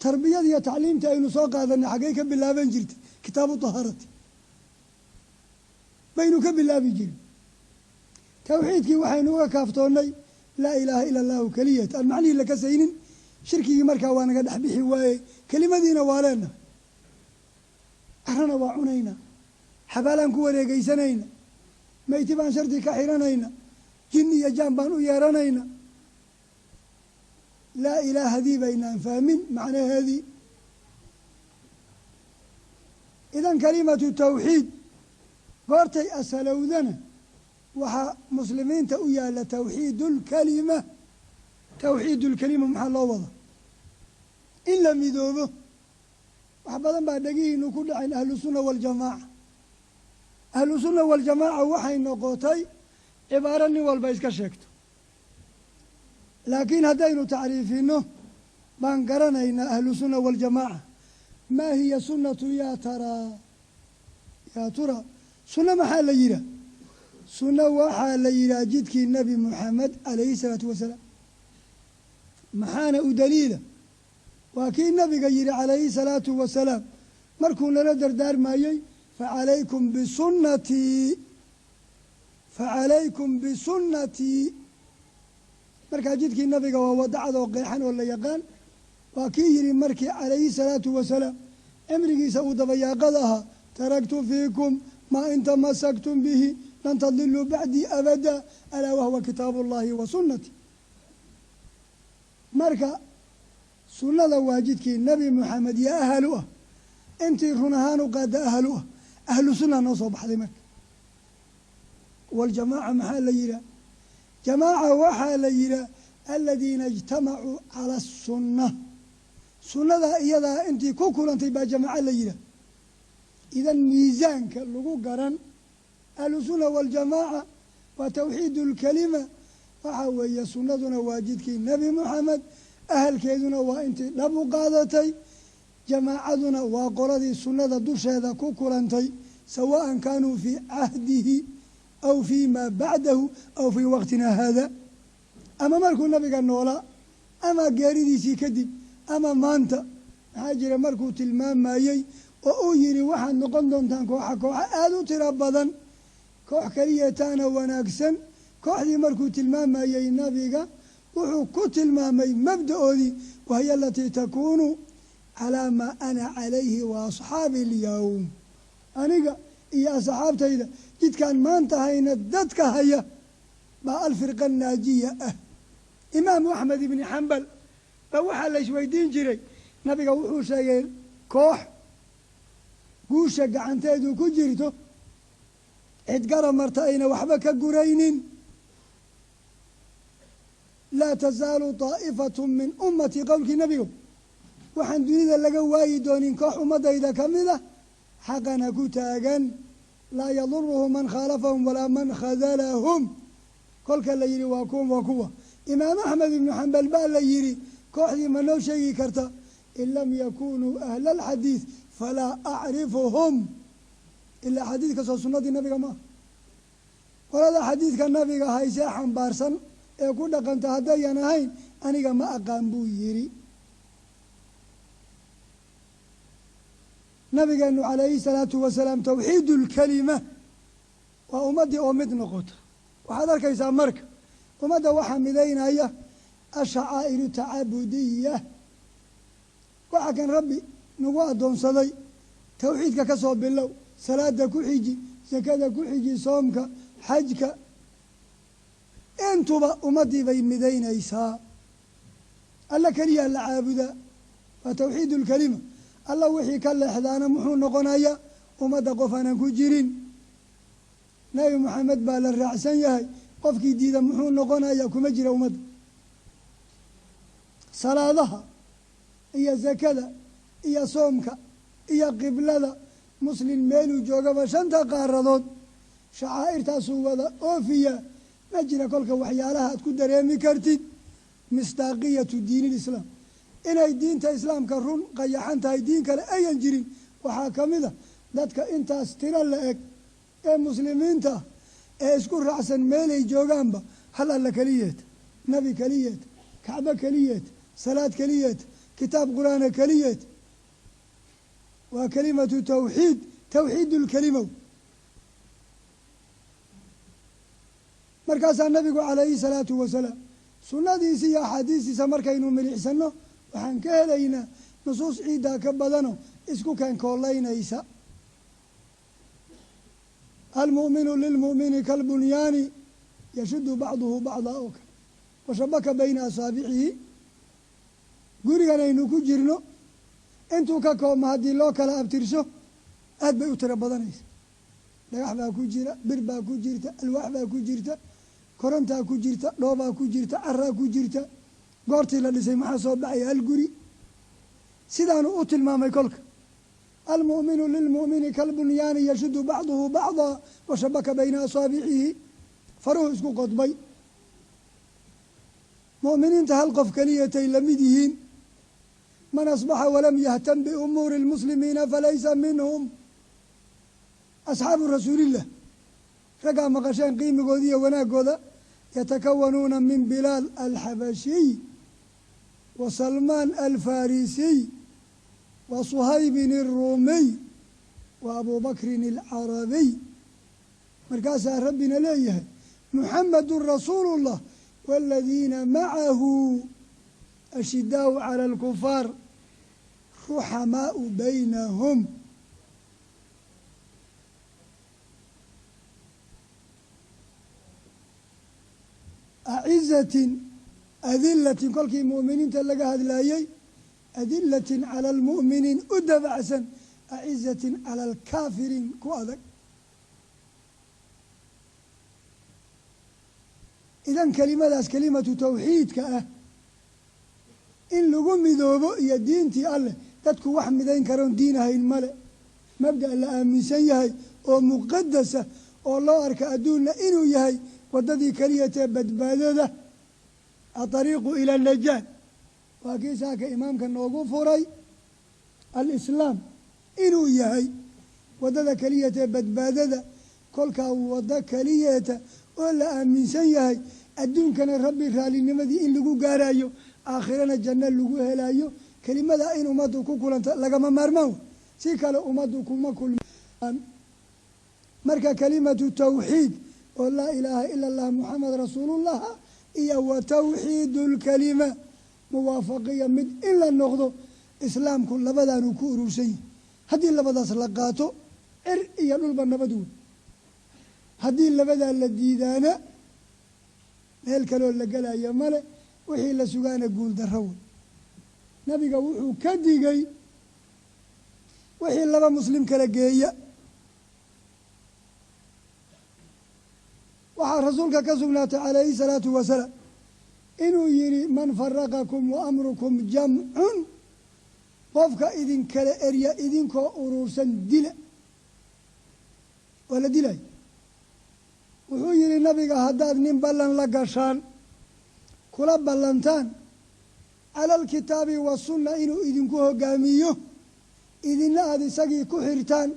tarbiyada iyo tacliimta aynu soo qaadanay xaggay ka bilaaban jirtay? Kitaabu tahaarati baynu ka bilaabi jirin. Tawxiidkii waxaynu uga kaaftoonnay laa ilaaha ila allahu keliyat, aan macnihii la kasaynin. Shirkigii markaa waa naga dhex bixi waayey, kelimadiina waa leenahay, carana waa cunaynaa, xabaalaan ku wareegeysanayna, meyti baan shardi ka xiranayna, jinni iyo jaan baan u yeeranayna. Laa ilaahadii baynaan fahmin macnaheedii. Idan kalimatu tawxiid goortay asalowdana waxaa muslimiinta u yaala tawxiidulkalima. Tawxiidulkalima maxaa loo wada? In la midoobo. Wax badan baa dhegihiinu ku dhaceen ahlusunna waljamaaca. Ahlusunna waljamaaca waxay noqotay cibaaro nin walba iska sheegto, laakiin haddaynu tacriifino baan garanaynaa ahlusunna waljamaaca. Maa hiya sunnatu yaa taraa yaa tura? Sunno maxaa la yidhaah? Sunno waxaa la yidhaha jidkii Nebi Muxamed calayhi salaatu wasalaam. Maxaana u daliila? Waa kii nabiga yihi calayhi salaatu wasalaam markuu nala dardaarmayey, facalaykum bisunnatii, facalaykum bisunnatii. Markaa jidkii nabiga waa wadacad oo qeexan oo la yaqaan. Waa kii yihi markii calayhi salaatu wasalaam cimrigiisa uu dabayaaqada ahaa, taraktu fiikum maa in tamasaktum bihi lan tadiluu bacdii abada, alaa wahwa kitaabu ullahi wa sunnati. Marka sunnada waa jidkii Nebi Moxamed iyo ahalu ah, intii run ahaan u qaada ahalu ah, ahlu sunna noo soo baxday. Marka waljamaaca maxaa la yidhaah? Jamaaca waxaa la yidhaah aladiina ijtamacuu cala asunna. Sunnada iyadaa intii ku kulantay baa jamaaco la yidhaah. Idan miisaanka lagu garan ahlusunna waljamaaca waa tawxiid ulkalima. Waxaa weeye sunnaduna waa jidkii Nebi Moxamed, ahalkeeduna waa intii dhab u qaadatay, jamaacaduna waa qoladii sunnada dusheeda ku kulantay, sawaan kaanuu fii cahdihi aw fii maa bacdahu aw fii waqtina haada, ama markuu nabiga noolaa ama geeridiisii kadib ama maanta. Maxaa jira markuu tilmaamayey oo uu yihi waxaad noqon doontaan kooxa kooxa aada u tiro badan, koox keliya taana wanaagsan? Kooxdii markuu tilmaamayey nabiga wuxuu ku tilmaamay mabda-oodii, wahiya alatii takuunu calaa maa ana calayhi wa asxaabi alyowm. Aniga iyo asxaabtayda jidkaan maanta hayna dadka haya baa alfirqa naajiya ah. Imaamu Axmed ibni Xambal ba waxaa la isweydiin jiray, nabiga wuxuu sheegay koox guusha gacanteedu ku jirto, cid gara marta ayna waxba ka guraynin, laa tasaalu taa'ifatu min ummatii, qowlkii nebigo, waxaan dunida laga waayi doonin koox ummadayda ka mid a xaqana ku taagan, laa yaduruhum man khaalafahum walaa man khadalahum. Kolka la yidhi waa kuwan, waa kuwa Imaam Axmed ibnu Xambal baa la yidhi, kooxdii ma noo sheegi karta? In lam yakunuu ahla alxadiid falaa acrifuhum. Ilaa xadiidka soo sunnadii nabiga maaha. Qolada xadiidka nabiga haysee xambaarsan ee ku dhaqanta haddayan ahayn aniga ma aqaan, buu yidhi. Nabigeenu calayhi salaatu wasalaam tawxiid ulkalima waa ummaddii oo mid noqota. Waxaad arkaysaa marka ummadda waxaa midaynaya ashacaa'iru tacabudiya, waxa kan Rabbi nagu addoonsaday. Tawxiidka ka soo bilow, salaada ku xiji, sakada ku xiji, soomka, xajka, intuba ummaddii bay midaynaysaa. Alla keliyaa la caabudaa, waa tawxiid ulkelima. Alla wixii ka leexdaana muxuu noqonayaa? Ummadda qof aanan ku jirin. Nebi Moxamed baa la raacsan yahay, qofkii diida muxuu noqonayaa? Kuma jira ummadda. Salaadaha iyo sakada iyo soomka iyo qiblada, muslim meeluu joogaba shanta qaaradood shacaa'irtaasuu wada oofiyaa. Ma jira kolka waxyaalaha aad ku dareemi kartid misdaaqiyatu diinilislaam, inay diinta islaamka run qayaxan tahay, diin kale ayan jirin. Waxaa ka mid a dadka intaas tiro la eg ee muslimiinta ah ee isku raacsan meelay joogaanba hal Alla keliyeeta, nebi keliyeeta, kacbo keliyeeta, salaad keliyeeta, kitaab qur-aana keliyeeta. Waa kelimatu tawxiid, tawxiid ulkelimow. Markaasaa nabigu calayhi salaatu wasalaam sunnadiisa iyo axaadiistiisa markaynu milicsano waxaan ka helaynaa nusuus ciiddaa ka badano isku keenkoolaynaysa. Almu'minu lilmu'mini kalbunyaani yashudu bacduhu bacda oo kale, washabaka bayna asaabicihi. Gurigan aynu ku jirno intuu ka koobma haddii loo kala abtirso aad bay u tiro badanaysa. Dhagax baa ku jira, bir baa ku jirta, alwaax baa ku jirta, korontaa ku jirta, dhoobaa ku jirta, caraa ku jirta. Goortii la dhisay maxaa soo baxaya? Hal guri. Sidaanu u tilmaamay kolka almu'minu lilmu'mini kalbunyaani yashudu bacduhu bacdaa washabaka bayna asaabicihi, faruhu isku qodbay. Mu'miniinta hal qof keliyatay lamid yihiin. Man asbaxa walam yahtam biumuuri lmuslimiina falaysa minhum. Asxaabu rasuulillah raggaa maqasheen qiimigooda iyo wanaaggooda, yatakawanuuna min Bilaal alxabashiy wa Salmaan alfarisiy wa Suhaybin alruumiy wa Abubakrin alcarabiy. Markaasaa Rabbina leeyahay Muxamedun rasuulu llah waaladiina macahu ashidaau cala alkufaar ruxamaau baynahum. Acizatin adilatin, kolkii mu'miniinta laga hadlaayey, adilatin cala almu'miniin u dabacsan, acizatin cala alkaafiriin ku adag. Idan kelimadaas kelimatu tawxiidka ah in lagu midoobo iyo diintii Alleh, dadku wax midayn karoon diin ahayn male. Mabda' la aaminsan yahay oo muqadasa oo loo arka adduunna inuu yahay waddadii keliyatee badbaadada, aariiqu ila najaat, waa kii saaka imaamka noogu furay alislaam inuu yahay waddada keliyatee badbaadada. Kolkaa waddo keliyeeta oo la aaminsan yahay adduunkana Rabbi raalinimadii in lagu gaarayo, aakhirana janno lagu helayo, kelimada in ummaddu ku kulanta lagama maarmaan wey, si kale ummaddu kuma kulmaan. Marka kelimatu tawxiid oo laa ilaaha ila allah Muxamed rasuulullah iyo wa tawxiidu lkalima muwaafaqiya mid in la noqdo, islaamku labadaanuu ku urursan yahay. Haddii labadaas la qaato cir iyo dhulba nabad wey. Haddii labadaa la diidaana meel kaloo la gelaya male, wixii la sugaana guul darro wey. Nabiga wuxuu ka digay wixii laba muslim kala geeya. Waxaa rasuulka ka sugnaatay calayhi salaatu wasalaam inuu yihi man faraqakum wa amrukum jamcun, qofka idinkala erya idinkoo urursan dila. Waa la dilay. Wuxuu yihi nabiga haddaad nin ballan la gashaan, kula ballantaan cala alkitaabi wasunna inuu idinku hogaamiyo, idina aada isagii ku xirtaan,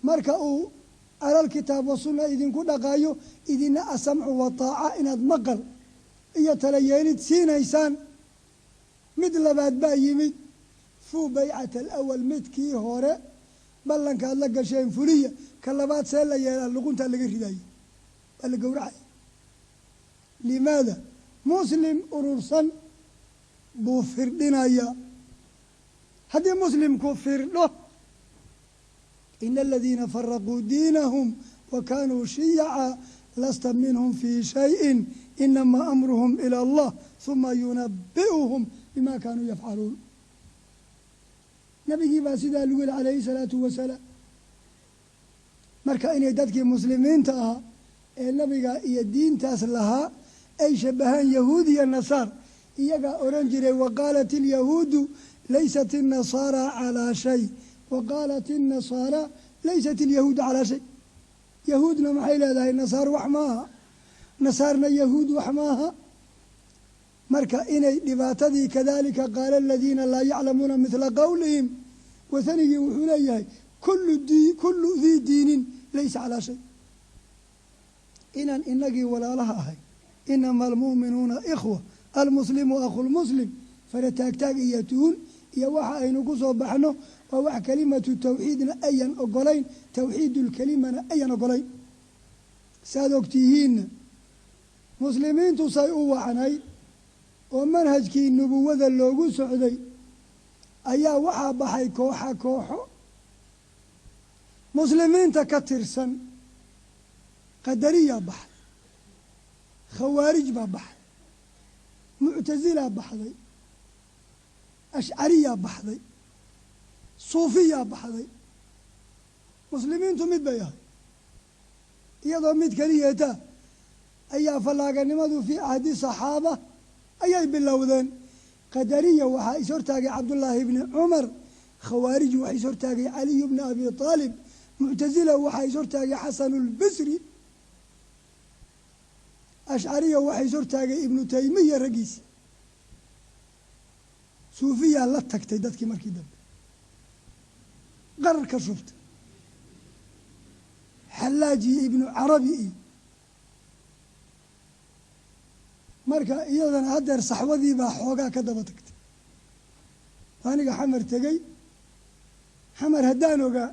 marka uu cala alkitaab wasunna idinku dhaqaayo, idina asamcu wataaca inaad maqal iyo tala yeelid siinaysaan. Mid labaad baa yimid, fuu baycata alawal, midkii hore ballankaad la gasheen fuliya. Ka labaad see la yeelaa? Luquntaa laga ridaayey. Waa la gowracaya. Limaada? Muslim urursan buu firdhinayaa. Haddii muslimku firdho, ina aladiina faraquu diinahum wa kaanuu shiyaca lasta minhum fii shayin inamaa amruhum ila allah huma yunabi'uhum bima kaanuu yafcaluun. Nabigii baa sidaa lagu yihi calayhi salaatu wasalaam. Marka inay dadkii muslimiinta ahaa ee nabiga iyo diintaas lahaa ay shabahaan yahuud iyo nasaar, iyagaa oran jiray waqaalat ilyahuudu laysat innasaara calaa shay wa qaalat innasaara laysat ilyahuudu calaa shay. Yahuudna maxay leedahay? Nasaar wax maaha, nasaarna yahuud wax maaha. Marka inay dhibaatadii kadalika qaala aladiina laa yaclamuuna midla qowlihim, wathanigii wuxuu leeyahay kullu dii diinin laysa calaa shay. Inaan inagii walaalaha ahay, inama almu'minuuna ikhwa, almuslimu akhulmuslim, fara taagtaag iyo tuhun iyo waxa aynu ku soo baxno waa wax kelimatu tawxiidna ayan ogolayn, tawxiidulkelimana ayan ogolayn. Saad ogtihiinna muslimiintu say u wacnayd oo manhajkii nubuwada loogu socday ayaa waxaa baxay kooxa kooxo muslimiinta ka tirsan. Qadariyaa baxay, khawaarij baa baxay, muctasilaa baxday, ashcariyaa baxday, suufiyaa baxday. Muslimiintu mid bay ahay, iyadoo mid keliyeeta ayaa fallaaganimadu fii cahdi saxaaba ayay bilowdeen. Qadariya waxaa is hortaagay Cabdullaahi bni Cumar, khawaarij waxaa is hortaagay Caliyu bni Abi Aalib, muctasila waxaa is hortaagay Xasanulbisri, ashcariya waxaa is hortaagay Ibnu Taymiya raggiisi, suufiyaa la tagtay dadkii markii dambe qarar ka shubtay, Xallaaji iyo Ibnu Carabi iyo marka iyadana haddeer saxwadii baa xoogaa ka daba tagtay. Aniga Xamar tegey, Xamar haddaan ogaa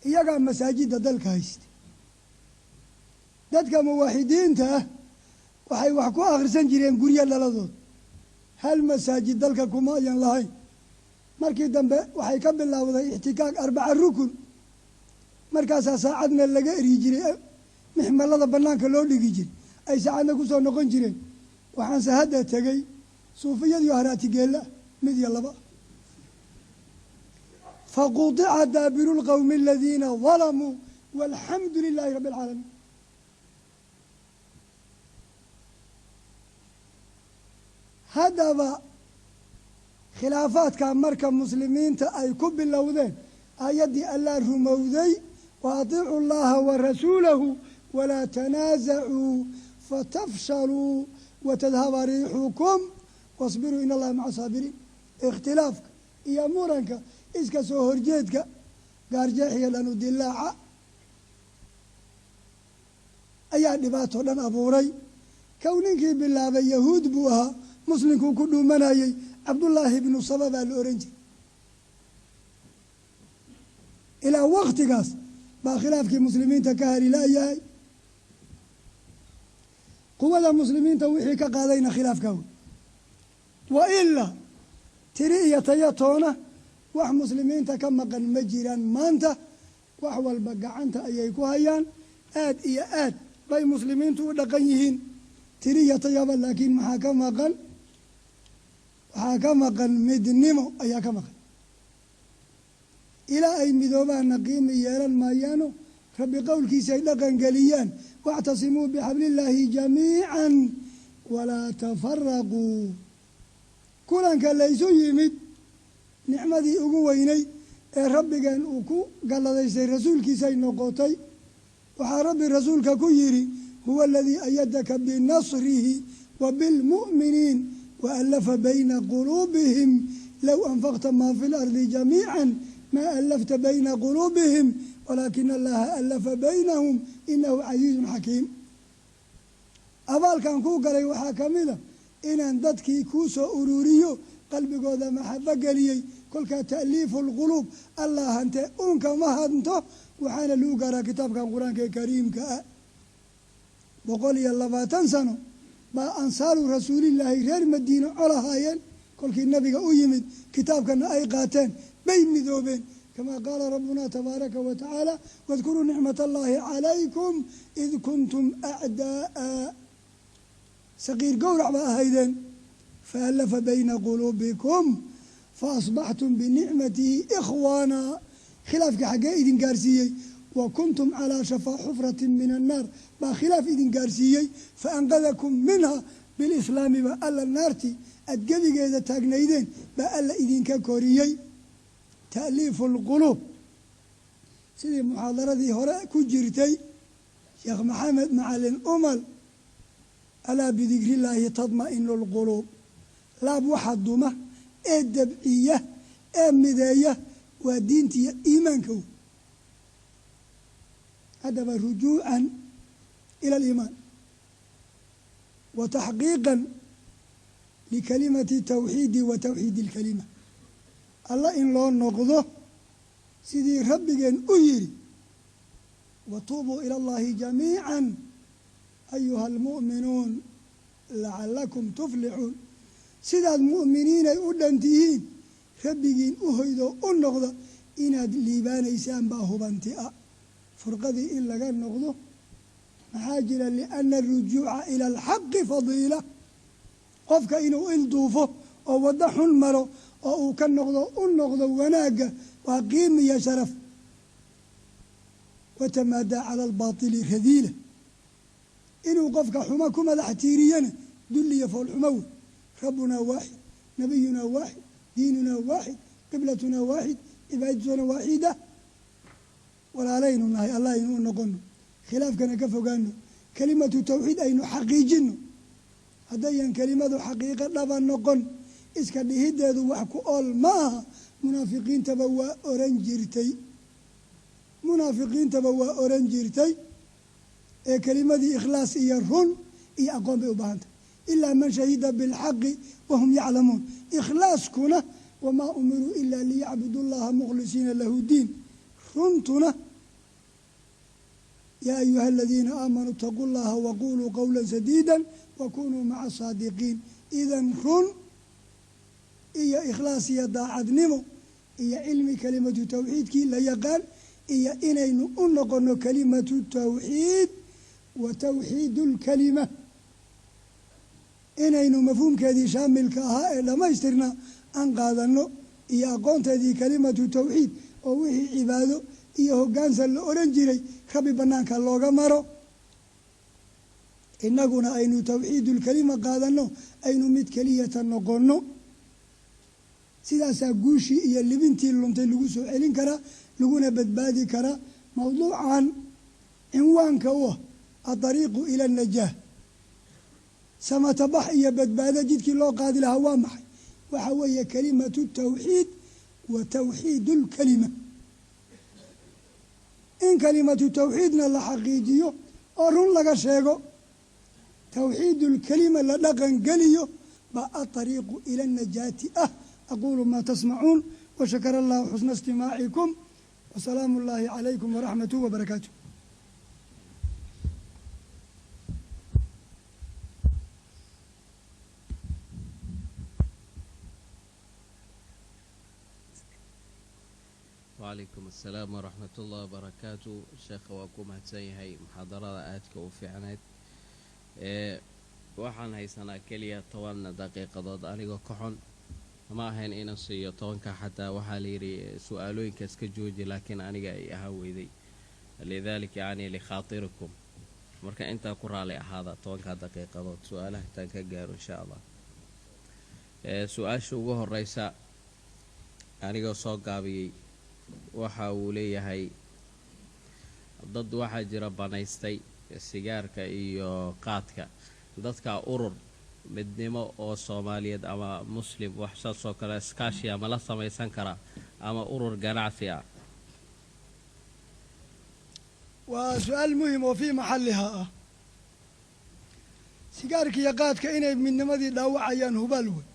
iyagaa masaajidda dalka haystay. Dadka muwaaxidiinta ah waxay wax ku akhrisan jireen guryo dhaladood, hal masaajid dalka kuma ayan lahayn. Markii dambe waxay ka bilowday ixtikaak 4 rukun, markaasaa saacadna laga eryi jiray, mixmalada banaanka loo dhigi jiray, ay saacadna ku soo noqon jireen. Waxaanse hadda tegey suufiyadiio haraatigeella mid iyo laba. Faqudica daabiru lqowmi aladiina dalamuu walxamdu lilaahi rabbi alcaalamiin. Haddaba khilaafaadka marka muslimiinta ay ku bilowdeen aayaddii allaa rumowday, wa atiicu llaha wa rasuulahu walaa tanaasacuu fatafshaluu watadhaba riixukum wasbiruu in allaha maca saabiriin. Ikhtilaafka iyo muranka iska soo horjeedka gaarjeexiga dhanu dilaaca ayaa dhibaato dhan abuuray. Kow ninkii bilaabay yahuud buu ahaa, muslimkuu ku dhuumanayey, Cabdullaahi ibnu Saba baa la ohan jiray. Ilaa waktigaas baa khilaafkii muslimiinta ka halilaayahay. Quwada muslimiinta wixii ka qaadayna khilaafkaa wey. Wa ilaa tiri iyo tayatoona wax muslimiinta ka maqan ma jiraan maanta. Wax walba gacanta ayay ku hayaan, aad iyo aad bay muslimiintu u dhaqan yihiin tiri iyo tayaba. Laakiin maxaa ka maqan? Waxaa ka maqan midnimo ayaa ka maqan. Ilaa ay midoobaanna qiimi yeelan maayaano, rabbi qowlkiisa ay dhaqan geliyaan, wactasimuu bixablillaahi jamiican walaa tafaraquu. Kulanka laysu yimid nicmadii ugu weynay ee rabbigeen uu ku galladaystay rasuulkiisay noqotay. Waxaa rabbi rasuulka ku yidhi huwa aladii ayadaka binasrihi wa bilmu'miniin wa allafa bayna quluubihim low anfaqta maa fi lardi jamiican maa allafta bayna quluubihim walaakina allaha allafa baynahum inahu casiizun xakiim. Abaalkan kuu galay waxaa ka mida inaan dadkii kuu soo ururiyo, qalbigooda maxabo geliyey. Kolkaa ta'liifu lquluub allah hante uunka ma hanto, waxaana lagu gaaraa kitaabkan qur-aanka ee kariimka ah. 120 sano baa ansaaru rasuulillaahi reer Madiine colahaayeen. Kolkii nabiga u yimid kitaabkana ay qaateen bay midoobeen, kamaa qaala rabbuna tabaaraka wa tacaala: wadkuruu nicmat allaahi calaykum id kuntum acdaa'a, saqiir gowrac baa ahaydeen, faallafa bayna quluubikum faasbaxtum binicmatihi ikhwaana. Khilaafka xaggee idin gaarsiiyey? Wa kuntum calaa shafaa xufratin min annaar baa khilaaf idin gaarsiiyey, faanqadakum minha bilislaami, baa alla naartii aad gebigeeda taagnaydeen baa alla idinka koriyey. Ta'liifu lquluub, sidii muxaadaradii hore ku jirtay Sheekh Maxamed Macalin Umal, alaa bidikrillaahi tadma'inu lquluub. Laab waxa duma ee dabciya ee mideeya waa diintiiyo iimaanka wey. Haddaba rujuucan ila aliimaan wa taxqiiqan likalimati tawxiidi wa tawxiidi alkalima, alla in loo noqdo sidii rabbigeen u yidhi: watuubuu ila allahi jamiica ayuha almu'minuun lacalakum tuflixuun. Sidaad mu'miniinay u dhan tihiin rabbigiin u hoydo u noqda, inaad liibaanaysaan baa hubanti ah. Furqadii in laga noqdo, maxaa jira? Lianna arujuuca ila alxaqi fadiila. Qofka inuu il duufo oo waddo xun maro oo uu ka noqdo u noqdo wanaagga waa qiimiya sharaf. Watamaadaa cala albaatili radiila. Inuu qofka xumo ku madax tiiriyana dulliya foolxumo wey. Rabbunaa waaxid, nabiyunaa waaxid, diinunaa waaxid, qiblatunaa waaxid, cibaadatunaa waaxida. Walaalaynu nahay, allah aynu u noqono, khilaafkana ka fogaano, kelimatu tawxiid aynu xaqiijino. Haddayan kelimadu xaqiiqo dhaba noqon, iska dhihideedu wax ku ool ma aha. Munaafiqiintaba waa oran jirtay, munaafiqiintaba waa oran jirtay. Ee kelimadii ikhlaas iyo run iyo aqoon bay u baahan tahay. Ilaa man shahida bilxaqi wahum yaclamuun. Ikhlaaskuna wamaa umiruu ilaa liyacbudu llaha mukhlisiina lahu diin. Runtuna yaa ayuha aladiina aamanuu itaquu llaha waquluu qowla sadiida wakunuu maca asaadiqiin. Idan run iyo ikhlaas iyo daacadnimo iyo cilmi kelimatu tawxiidkii la yaqaan iyo inaynu u noqono kelimatu tawxiid wa tawxiidu lkalima, inaynu mafhuumkeedii shaamilka ahaa ee dhammaystirna aan qaadano, iyo aqoonteedii kelimatu tawxiid oo wixii cibaado iyo hoggaansan la oran jiray rabbi banaanka looga maro, innaguna aynu tawxiidulkelima qaadano, aynu mid keliyata noqono. Sidaasaa guushii iyo libintii luntay lagu soo celin karaa, laguna badbaadi karaa. Mawduucan cinwaanka u ah adariiqu ila anajaah, samatabax iyo badbaado jidkii loo qaadi lahaa waa maxay? Waxa weeye kelimatu tawxiid wa tawxiidu lkalima. In kelimatu tawxiidna la xaqiijiyo oo run laga sheego, tawxiidulkelima la dhaqan geliyo, baa aariiqu ila najaati ah. Aquulu maa tasmacuun washakara allahu xusna istimaacikum wasalaamu اllaahi calaykum waraxmatuh wabarakaatuh. Wacalaykum assalaam waraxmat ullahi wabarakaatu. Sheekha waa ku mahadsan yahay muxaadarada aadka u fiicnayd. Ee waxaan haysanaa keliya 10 daqiiqadood. Anigoo ka xun, ma ahayn inaan siiyo 10-ka, xataa waxaa layidhi su-aalooyinkaas ka jooji, laakiin aniga ay ahaan weyday, lidalik yacni likhaairikum. Marka intaa ku raali ahaada 10-ka daqiiqadood su-aalaha intaan ka gaaro insha allah. Su-aasha ugu horeysa, anigoo soo gaabiyey, waxa uu leeyahay: dad waxaa jira banaystay sigaarka iyo qaadka, dadka urur midnimo oo Soomaaliyeed ama Muslim wax saasoo kale iskaashi ama la samaysan karaa ama urur ganacsi ah? Waa su-aal muhim oo fii maxallihaa ah. Sigaarka iyo qaadka inay midnimadii dhaawacayaan hubaal wey,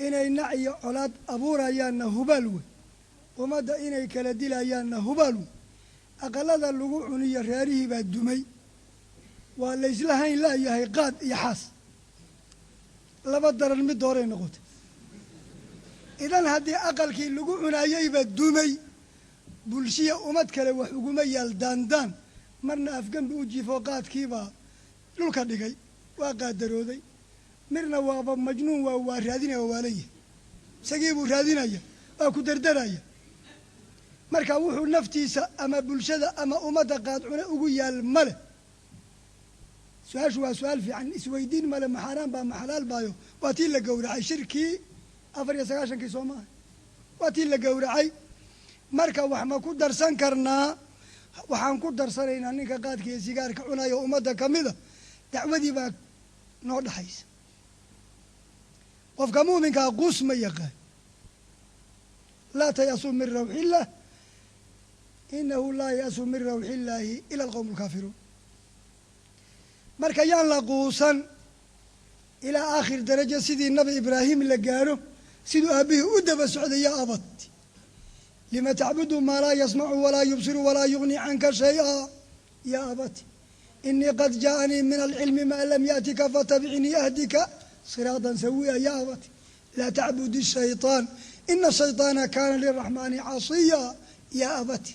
inay nac iyo colaad abuurayaanna hubaal wey, ummadda inay kala dilayaanna hubaal wey. Aqalada lagu cuniyo reerihii baa dumay, Waa laysla hayn laayahay qaad iyo xaas, laba daran mid dooray noqotay. Idan haddii aqalkii lagu cunaayeyba dumay, bulshiya ummad kale wax uguma yaal daandaan. Marna afgembi u jiifoo qaadkiibaa dhulka dhigay, waa qaadarooday. Mirna waaba majnuun, waa raadinaya, waa waalan yahay, isagii buu raadinaya, waa ku dardaraya. Marka wuxuu naftiisa ama bulshada ama ummadda qaad cune ugu yaal male. Su-aashu waa su-aal fiican, isweydiin male. Maxaaraan baa maxalaal baayo? Waa tii la gowracay shirkii 94-kii, soo maaha? Waa tii la gowracay. Marka wax ma ku darsan karnaa? Waxaan ku darsanaynaa ninka qaadka iyo sigaarka cunayo ummadda kamida, dacwadii baa noo dhaxaysa. Qofka muuminkaa quus ma yaqaan. Laa tayasuu min rawxi illaah, inahu laa yasu min rawxi illaahi ila alqowm alkaafiruun. Marka yaan la quusan ilaa aakhir darajo, sidii Nabi Ibraahim la gaaro, siduu aabbihii u daba socday: "Yaa abat lima tacbudu maa laa yasmacu walaa yubsiru walaa yugni canka shay-a? Yaa abati inii qad jaaanii min alcilmi maa lam yaatika fatabicnii ahdika siraatan sawiya. Yaa abati laa tacbudi shayطaan, ina shayطaana kaana liraxmaani casiya. Yaa abati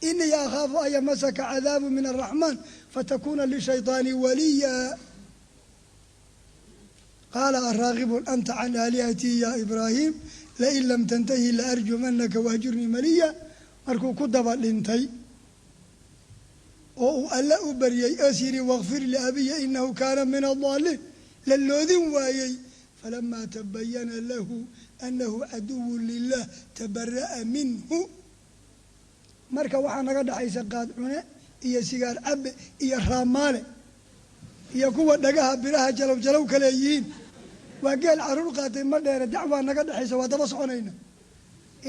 inii akhaafu an yamasaka cadaabu min araxmaan fatakuna lishayطaani waliya. Qaala araagibun anta can aalihatii ya Ibraahim, lain lam tantahi laarjumanaka wahjurnii maliya." Markuu ku daba dhintay oo uu alle u baryey oos yidhi: "Wakfir liabiya inahu kaana min addaaliin," la loodin waayey. Falamaa tabayana lahu anahu caduwu lilah tabara'a minhu. Marka waxaa naga dhexaysa qaad cune iyo sigaar cabe iyo raamaale iyo kuwa dhagaha biraha jalow jalow kale yihiin, waa geel caruur qaatay ma dheere. Dacwaa naga dhexaysa, waa daba soconayna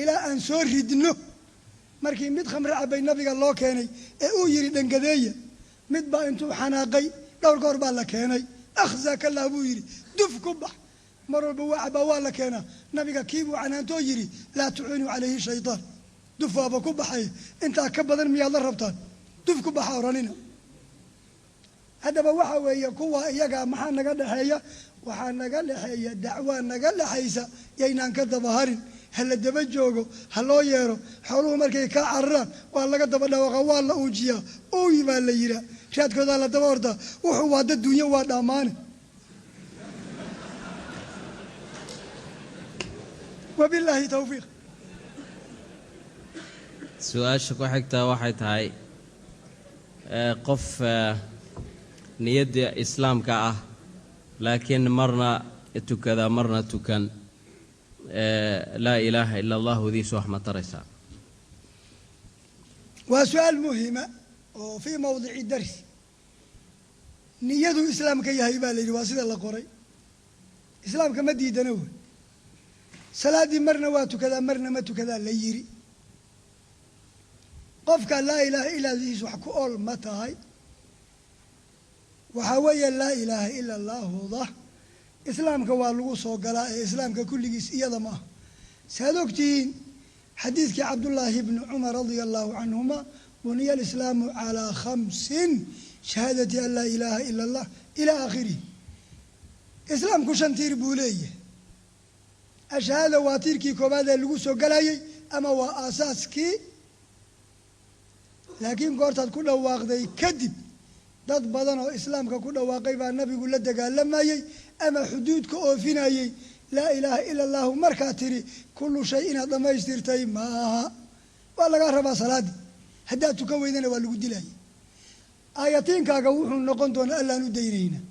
ilaa aan soo ridno. Markii mid khamre cabay Nabiga loo keenay ee uu yidhi: "Dhangadeeya," mid baa intuu xanaaqay, dhowr goor baa la keenay, "Akhzaaka Allah," buu yidhi, "duf ku bax." Mar walba waa cabaa, waa la keenaa. Nabiga kiibuu canaantoo yidhi: "Laa tuciinuu calayhi shaytaan, duf waaba ku baxay, intaa ka badan miyaad la rabtaan? Duf ku baxa oranina." Haddaba waxa weeye, kuwa iyagaa maxaa naga dhexeeya? Waxaa naga dhexeeya dacwaa naga dhexaysa. Yaynaan ka dabaharin, ha la daba joogo, ha loo yeero. Xooluhu markay kaa cararaan waa laga daba dhawaaqa, waa la uujiyaa, uuy baa la yihaa, raadkoodaa la daba ordaa. Wuxuu waa dad dunyo, waa dhammaane. Wabilaahi tawfiiq. Su-aasha ku xigtaa waxay tahay, qof niyadda islaamka ah laakiin marna tukada marna tukan, laa ilaaha ila allahu diisu wax ma taraysaa? Waa su-aal muhima oo fii mawdici darsi. Niyaduu islaamka yahay baa la yidhi, waa sida la qoray. Islaamka ma diidana wey. Salaaddii marna waa tukadaa, marna ma tukadaa la yidhi. Qofka laa ilaaha illaa diis wax ku ool ma tahay? Waxaa weeye, laa ilaaha ila allaahuda islaamka waa lagu soo galaa ee islaamka kulligiis iyada ma aha. Saad ogtihiin xadiidkii Cabdullaahi bni Cumar radia allahu canhuma: "Buniya alislaamu calaa khamsin, shahaadati an laa ilaaha ila allah," ilaa aakhirihi. Islaamku shan tiir buu leeyahay. Ashahaada waa tiirkii koobaad ee lagu soo galayay ama waa aasaaskii. Laakiin goortaad ku dhawaaqday kadib, dad badan oo islaamka ku dhawaaqay baa Nabigu la dagaalamayey ama xuduudka oofinayey. Laa ilaaha ila allahu markaa tiri, kullu shay inaad dhammaystirtay ma aha. Waa lagaa rabaa salaaddii, haddaad tukan weydana waa lagu dilayay. Aayatiinkaaga wuxuu noqon doonaa Allaan u daynaynaa.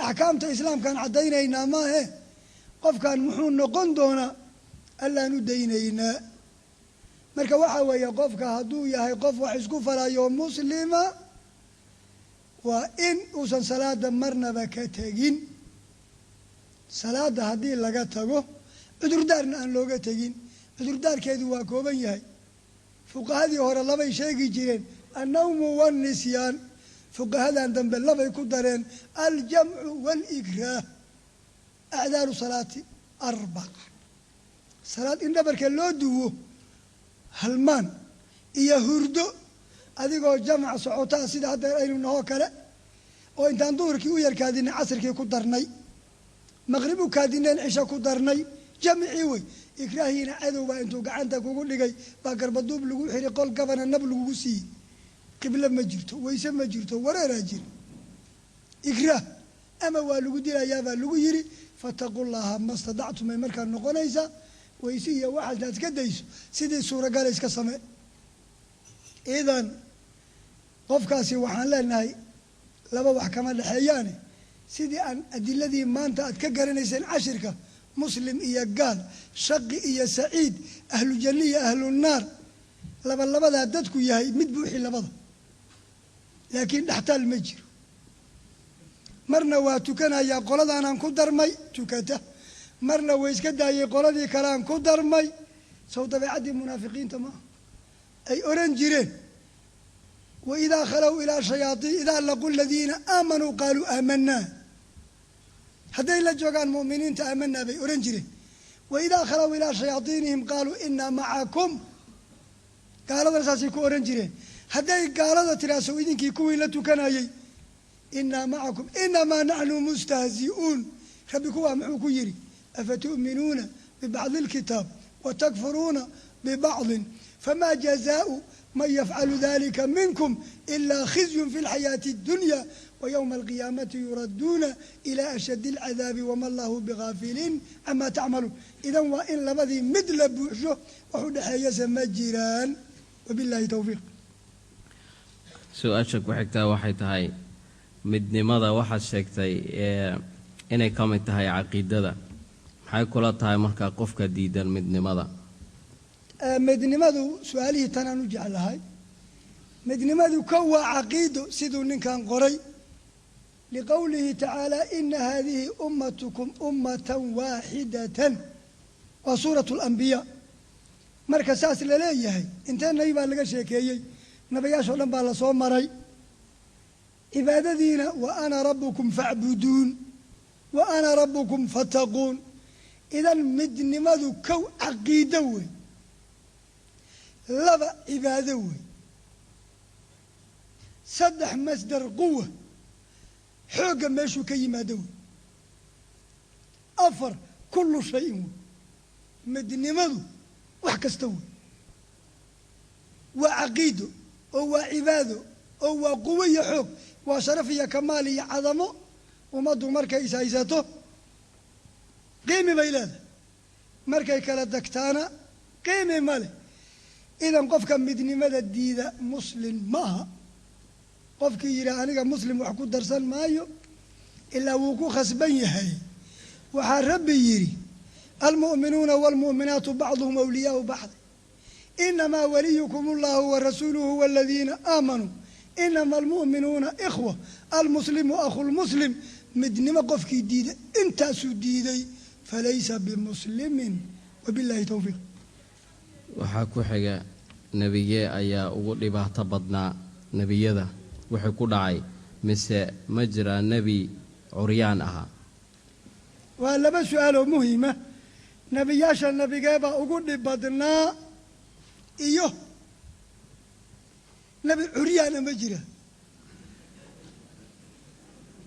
Axkaamta islaamkaan caddaynaynaa maahe, qofkan muxuu noqon doonaa Allaan u daynaynaa. Marka waxaa weeye, qofka hadduu yahay qof wax isku falayo muslima, waa in uusan salaada marnaba ka tegin. Salaada haddii laga tago, cudurdaarna aan looga tegin, cudurdaarkeedu waa kooban yahay. Fuqahadii hore labay sheegi jireen: annawmu waannisyaan. Fuqahadan dambe labay ku dareen: aljamcu waalikraah. Acdaaru salaati arbac: salaad in dhabarka loo duwo, halmaan iyo hurdo, adigoo jamac socotaa sida haddeer aynu nahoo kale. Oo intaan duhurkii u yarkaadinay casrkii ku darnay, maqrib u kaadineen cisho ku darnay, jamcii wey. Ikraahiina cadow baa intuu gacanta kugu dhigay baa garbaduub lagu xiray, qol gabana nab lagugu siiyey, qiblo ma jirto, weyse ma jirto, wareeraa jira, ikraah ama waa lagu dilayaabaa lagu yidhi. Fataqu llaha ma stadactum ay markaa noqonaysaa. Weyse iyo waxaas inaad iska dayso, sidii suuragala iska samee. Idan qofkaasi waxaan leenahay laba wax kama dhexeeyaane, sidii aan adiladii maanta aad ka garanayseen cashirka, muslim iyo gaal, shaqi iyo saciid, ahlu janni iyo ahlu naar, laba labadaa dadku yahay mid buuxi labada, laakiin dhextaal ma jiro. Marna waa tukanayaa qoladaanaan ku darmay tukata, marna way iska daayay qoladii kaleaan ku darmay. Sow dabeecaddii munaafiqiinta maaha ay oran jireen waidaa khalow ilaa shayaatiin idaa laquu aladiina aamanuu qaaluu aamanaa? Hadday la joogaan mu'miniinta aamanaa bay ohan jireen. Waidaa khalow ilaa shayaaiinihim qaaluu inaa macakum. Gaaladana saasay ku ohan jireen. Hadday gaalada tiraa sow idinkii kuwii la tukanayey, inaa macakum, inamaa naxnu mustahzi'uun. Rabbi kuwaa muxuu ku yidhi? Afatu'minuuna bibacdi alkitaab watakfuruuna bibacdin, famaa jazaau man yafcalu dalika minkum ilaa khizyun fi lxayaati اddunya wayowma alqiyaamati yuradduuna ila ashaddi alcadaabi wama allahu bigaafiliin cama tacmaluun. Idan waa in labadii mid la buuxsho, wax u dhexeeyase ma jiraan. Wabillahi towfiiq. Su-aasha ku xigtaa waxay tahay, midnimada waxaad sheegtay inay ka mid tahay caqiidada, maxay kula tahay markaa qofka diidan midnimada? Midnimadu su-aalihii tanaan u jeclahay. Midnimadu ko waa caqiido, siduu ninkan qoray, liqowlihi tacaala ina hadihi ummatukum ummatan waaxidatan, waa suuratu alambiyaa. Marka saas laleeyahay, intee nabi baa laga sheekeeyey? Nabiyaashoo dhan baa lasoo maray. Cibaadadiina wa ana rabbukum facbuduun wa ana rabbukum fattaquun. Idan midnimadu kow caqiido wey, laba cibaado wey, saddex masdar quwa, xoogga meeshuu ka yimaado wey, afar kullu shayin wey. Midnimadu wax kasta wey, waa caqiido oo waa cibaado oo waa quwo iyo xoog, waa sharaf iyo kamaal iyo cadamo. Ummaddu markay is haysato qiimi bay leedahay, markay kala degtaana qiimi ma leh. Idan qofka midnimada diida muslim ma aha. Qofkii yidhi aniga muslim wax ku darsan maayo, ilaa wuu ku khasban yahay. Waxaa Rabbi yidhi almu'minuuna waalmu'minaatu bacduhum awliyaau bacd, inamaa waliyukum allahu warasuuluhu waladiina aamanuu, inama almu'minuuna ikhwa, almuslimu akhu lmuslim. Midnimo qofkii diiday intaasuu diiday, falaysa bimuslimin. Wabillahi towfiiq. Waxaa ku xiga, nebigee ayaa ugu dhibaato badnaa nebiyada wuxuu ku dhacay, mise ma jiraa nebi curyaan ahaa? Waa laba su-aaloo muhima. Nebiyaasha nebigeebaa ugu dhib badnaa iyo nebi curyaana ma jira?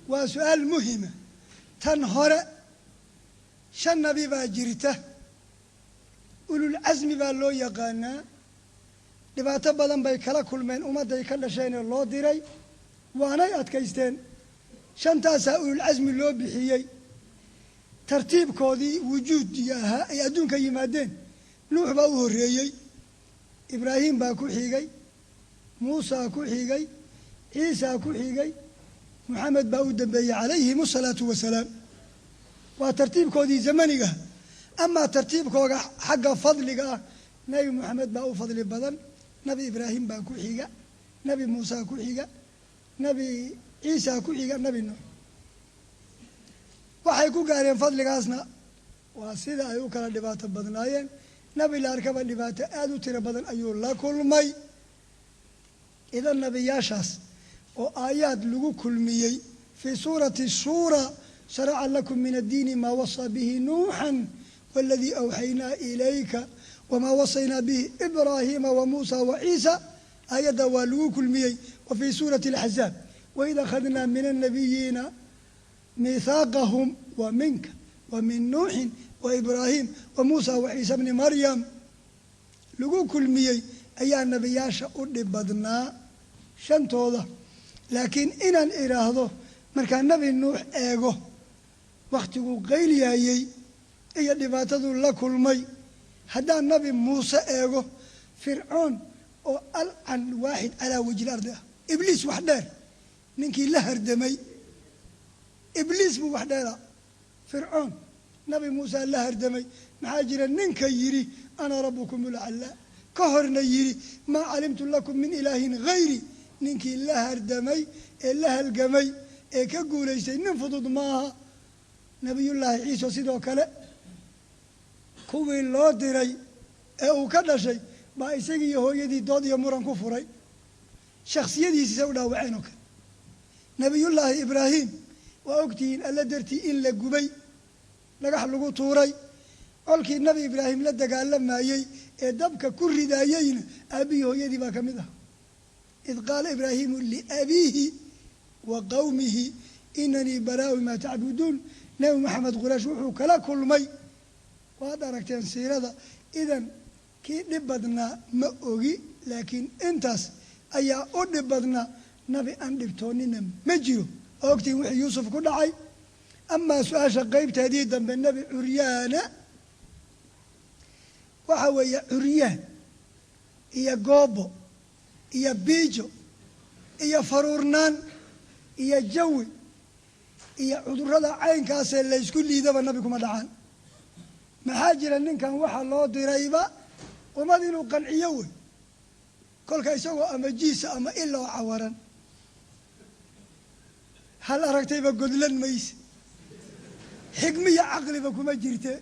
Waa su-aal muhima. Tan hore, shan nabi baa jirta, ululcasmi baa loo yaqaanaa. Dhibaato badan bay kala kulmeen ummadday ka dhasheenee loo diray, waanay adkaysteen. Shantaasaa ululcasmi loo bixiyey. Tartiibkoodii wujuudii ahaa ay adduunka yimaadeen, Nuux baa u horreeyey, Ibraahim baa ku xigay, Muusaa ku xigay, Ciisaa ku xigay, Moxamed baa u dambeeyey calayhim asalaatu wasalaam. Waa tartiibkoodii zamaniga. Amaa tartiibkooga xagga fadliga ah, Nebi Moxamed baa u fadli badan, Nebi Ibraahim baa ku xiga, Nebi Muusaa ku xiga, Nebi Ciisaa ku xiga, Nebi Nuux. Waxay ku gaareen fadligaasna waa sida ay u kala dhibaato badnaayeen. Nebi la arkaba dhibaato aada u tiro badan ayuu la kulmay. Idan nebiyaashaas oo aayaad lagu kulmiyey fii suurati shuura, sharaca lakum min addiini maa wasaa bihi Nuuxan waladii awxaynaa ilayka wamaa wasaynaa bihi Ibraahiima wa Muusa wa Ciisa, aayadda waa lagu kulmiyey. Wa fii suurati alaxzaab, Waid akhadnaa min annabiyiina miithaaqahum wa minka wa min nuuxin wa ibraahim wa muusa wa ciisa bni maryam lagu kulmiyey ayaa nebiyaasha u dhib badnaa shantooda. Laakiin inaan idhaahdo markaa nebi Nuux eego wakhtiguu qayliyaayey iyo dhibaataduu la kulmay, haddaan nebi Muuse eego Fircoon oo alcan waaxid calaa wajhi lardi ah, Ibliis wax dheer, ninkii la hardamay Ibliis buu wax dheeraa. Fircoon nabi Muuse la hardamay. Maxaa jira? Ninka yidhi "ana rabbukum ulaclaa", ka horna yidhi "maa calimtu lakum min ilaahin hayri", ninkii la hardamay ee la halgamay ee ka guulaystay nin fudud maaha. Nabiyullaahi Ciise sidoo kale, kuwii loo diray ee uu ka dhashay baa isagii iyo hooyadii dood iyo muran ku furay, shaksiyadiisiisa u dhaawaceen oo kale. Nabiyullaahi Ibraahim waa ogtihiin, alla dartii in la gubay, dhagax lagu tuuray. Colkii nebi Ibraahim la dagaalamayey ee dabka ku ridaayeyna aabbihii hooyadii baa ka mid ah. Id qaala Ibraahiimu liabiihi wa qowmihi inanii baraa'u maa tacbuduun. Nebi Maxamed Quraysh wuxuu kala kulmay waad aragteen siirada. Idan kii dhib badnaa ma ogi, laakiin intaas ayaa u dhib badnaa. Nabi aan dhibtoonina ma jiro. Oo ogtiin wixii Yuusuf ku dhacay. Amaa su-aasha qeybteedii dambe, nebi curyaana waxa weeye curyaan iyo goobo iyo biijo iyo faruurnaan iyo jawi iyo cudurrada caynkaasee laysku liidaba nabi kuma dhacaan. Maxaa jira? Ninkan waxaa loo dirayba ummad inuu qanciyo wey. Kolka isagoo ama jiisa ama ila oo cawaran hal aragtayba godlan mayse, xigmiyo caqliba kuma jirte.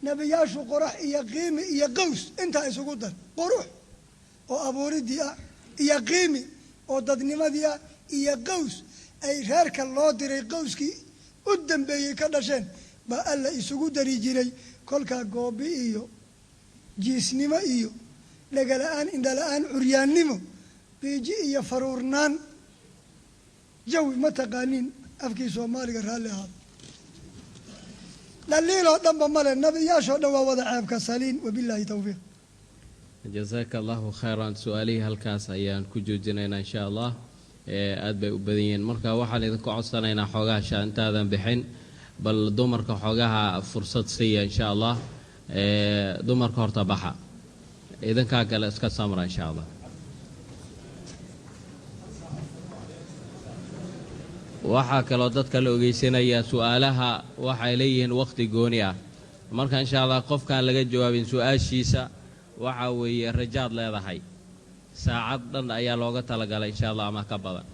Nebiyaashu qorax iyo qiimi iyo qaws intaa isugu dar, qurux oo abuuridii ah iyo qiimi oo dadnimadii ah iyo qaws ay reerka loo diray qawskii u dambeeyey ka dhasheen baa Alla isugu dari jiray. Kolkaa goobi iyo jiisnimo iyo dhegala-aan, indhala-aan, curyaannimo, biiji iyo faruurnaan, jawi ma taqaaniin afkii Soomaaliga, raalli ahaado. Dhaliiloo dhanba male, nabiyaashoo dhan waa wada ceebka saliin. Wabilaahi towfiiq. Jazaaka Allahu khayran. Su-aalihii halkaas ayaan ku joojinaynaa insha Allah. Aad bay u badan yihiin. Marka waxaan idinku codsanaynaa xoogaha sha intaadan bixin, bal dumarka xoogaha fursad siiya insha Allah. Dumarka horta baxa, idinkaa kale iska samra insha Allah. Waxaa kaloo dadka la ogeysanayaa su-aalaha waxay leeyihiin wakhti gooni ah. Marka insha Allah qofkaan laga jawaabin su-aashiisa, waxa weeye rajaad leedahay, saacad dhan ayaa looga talagalay insha Allah ama ka badan.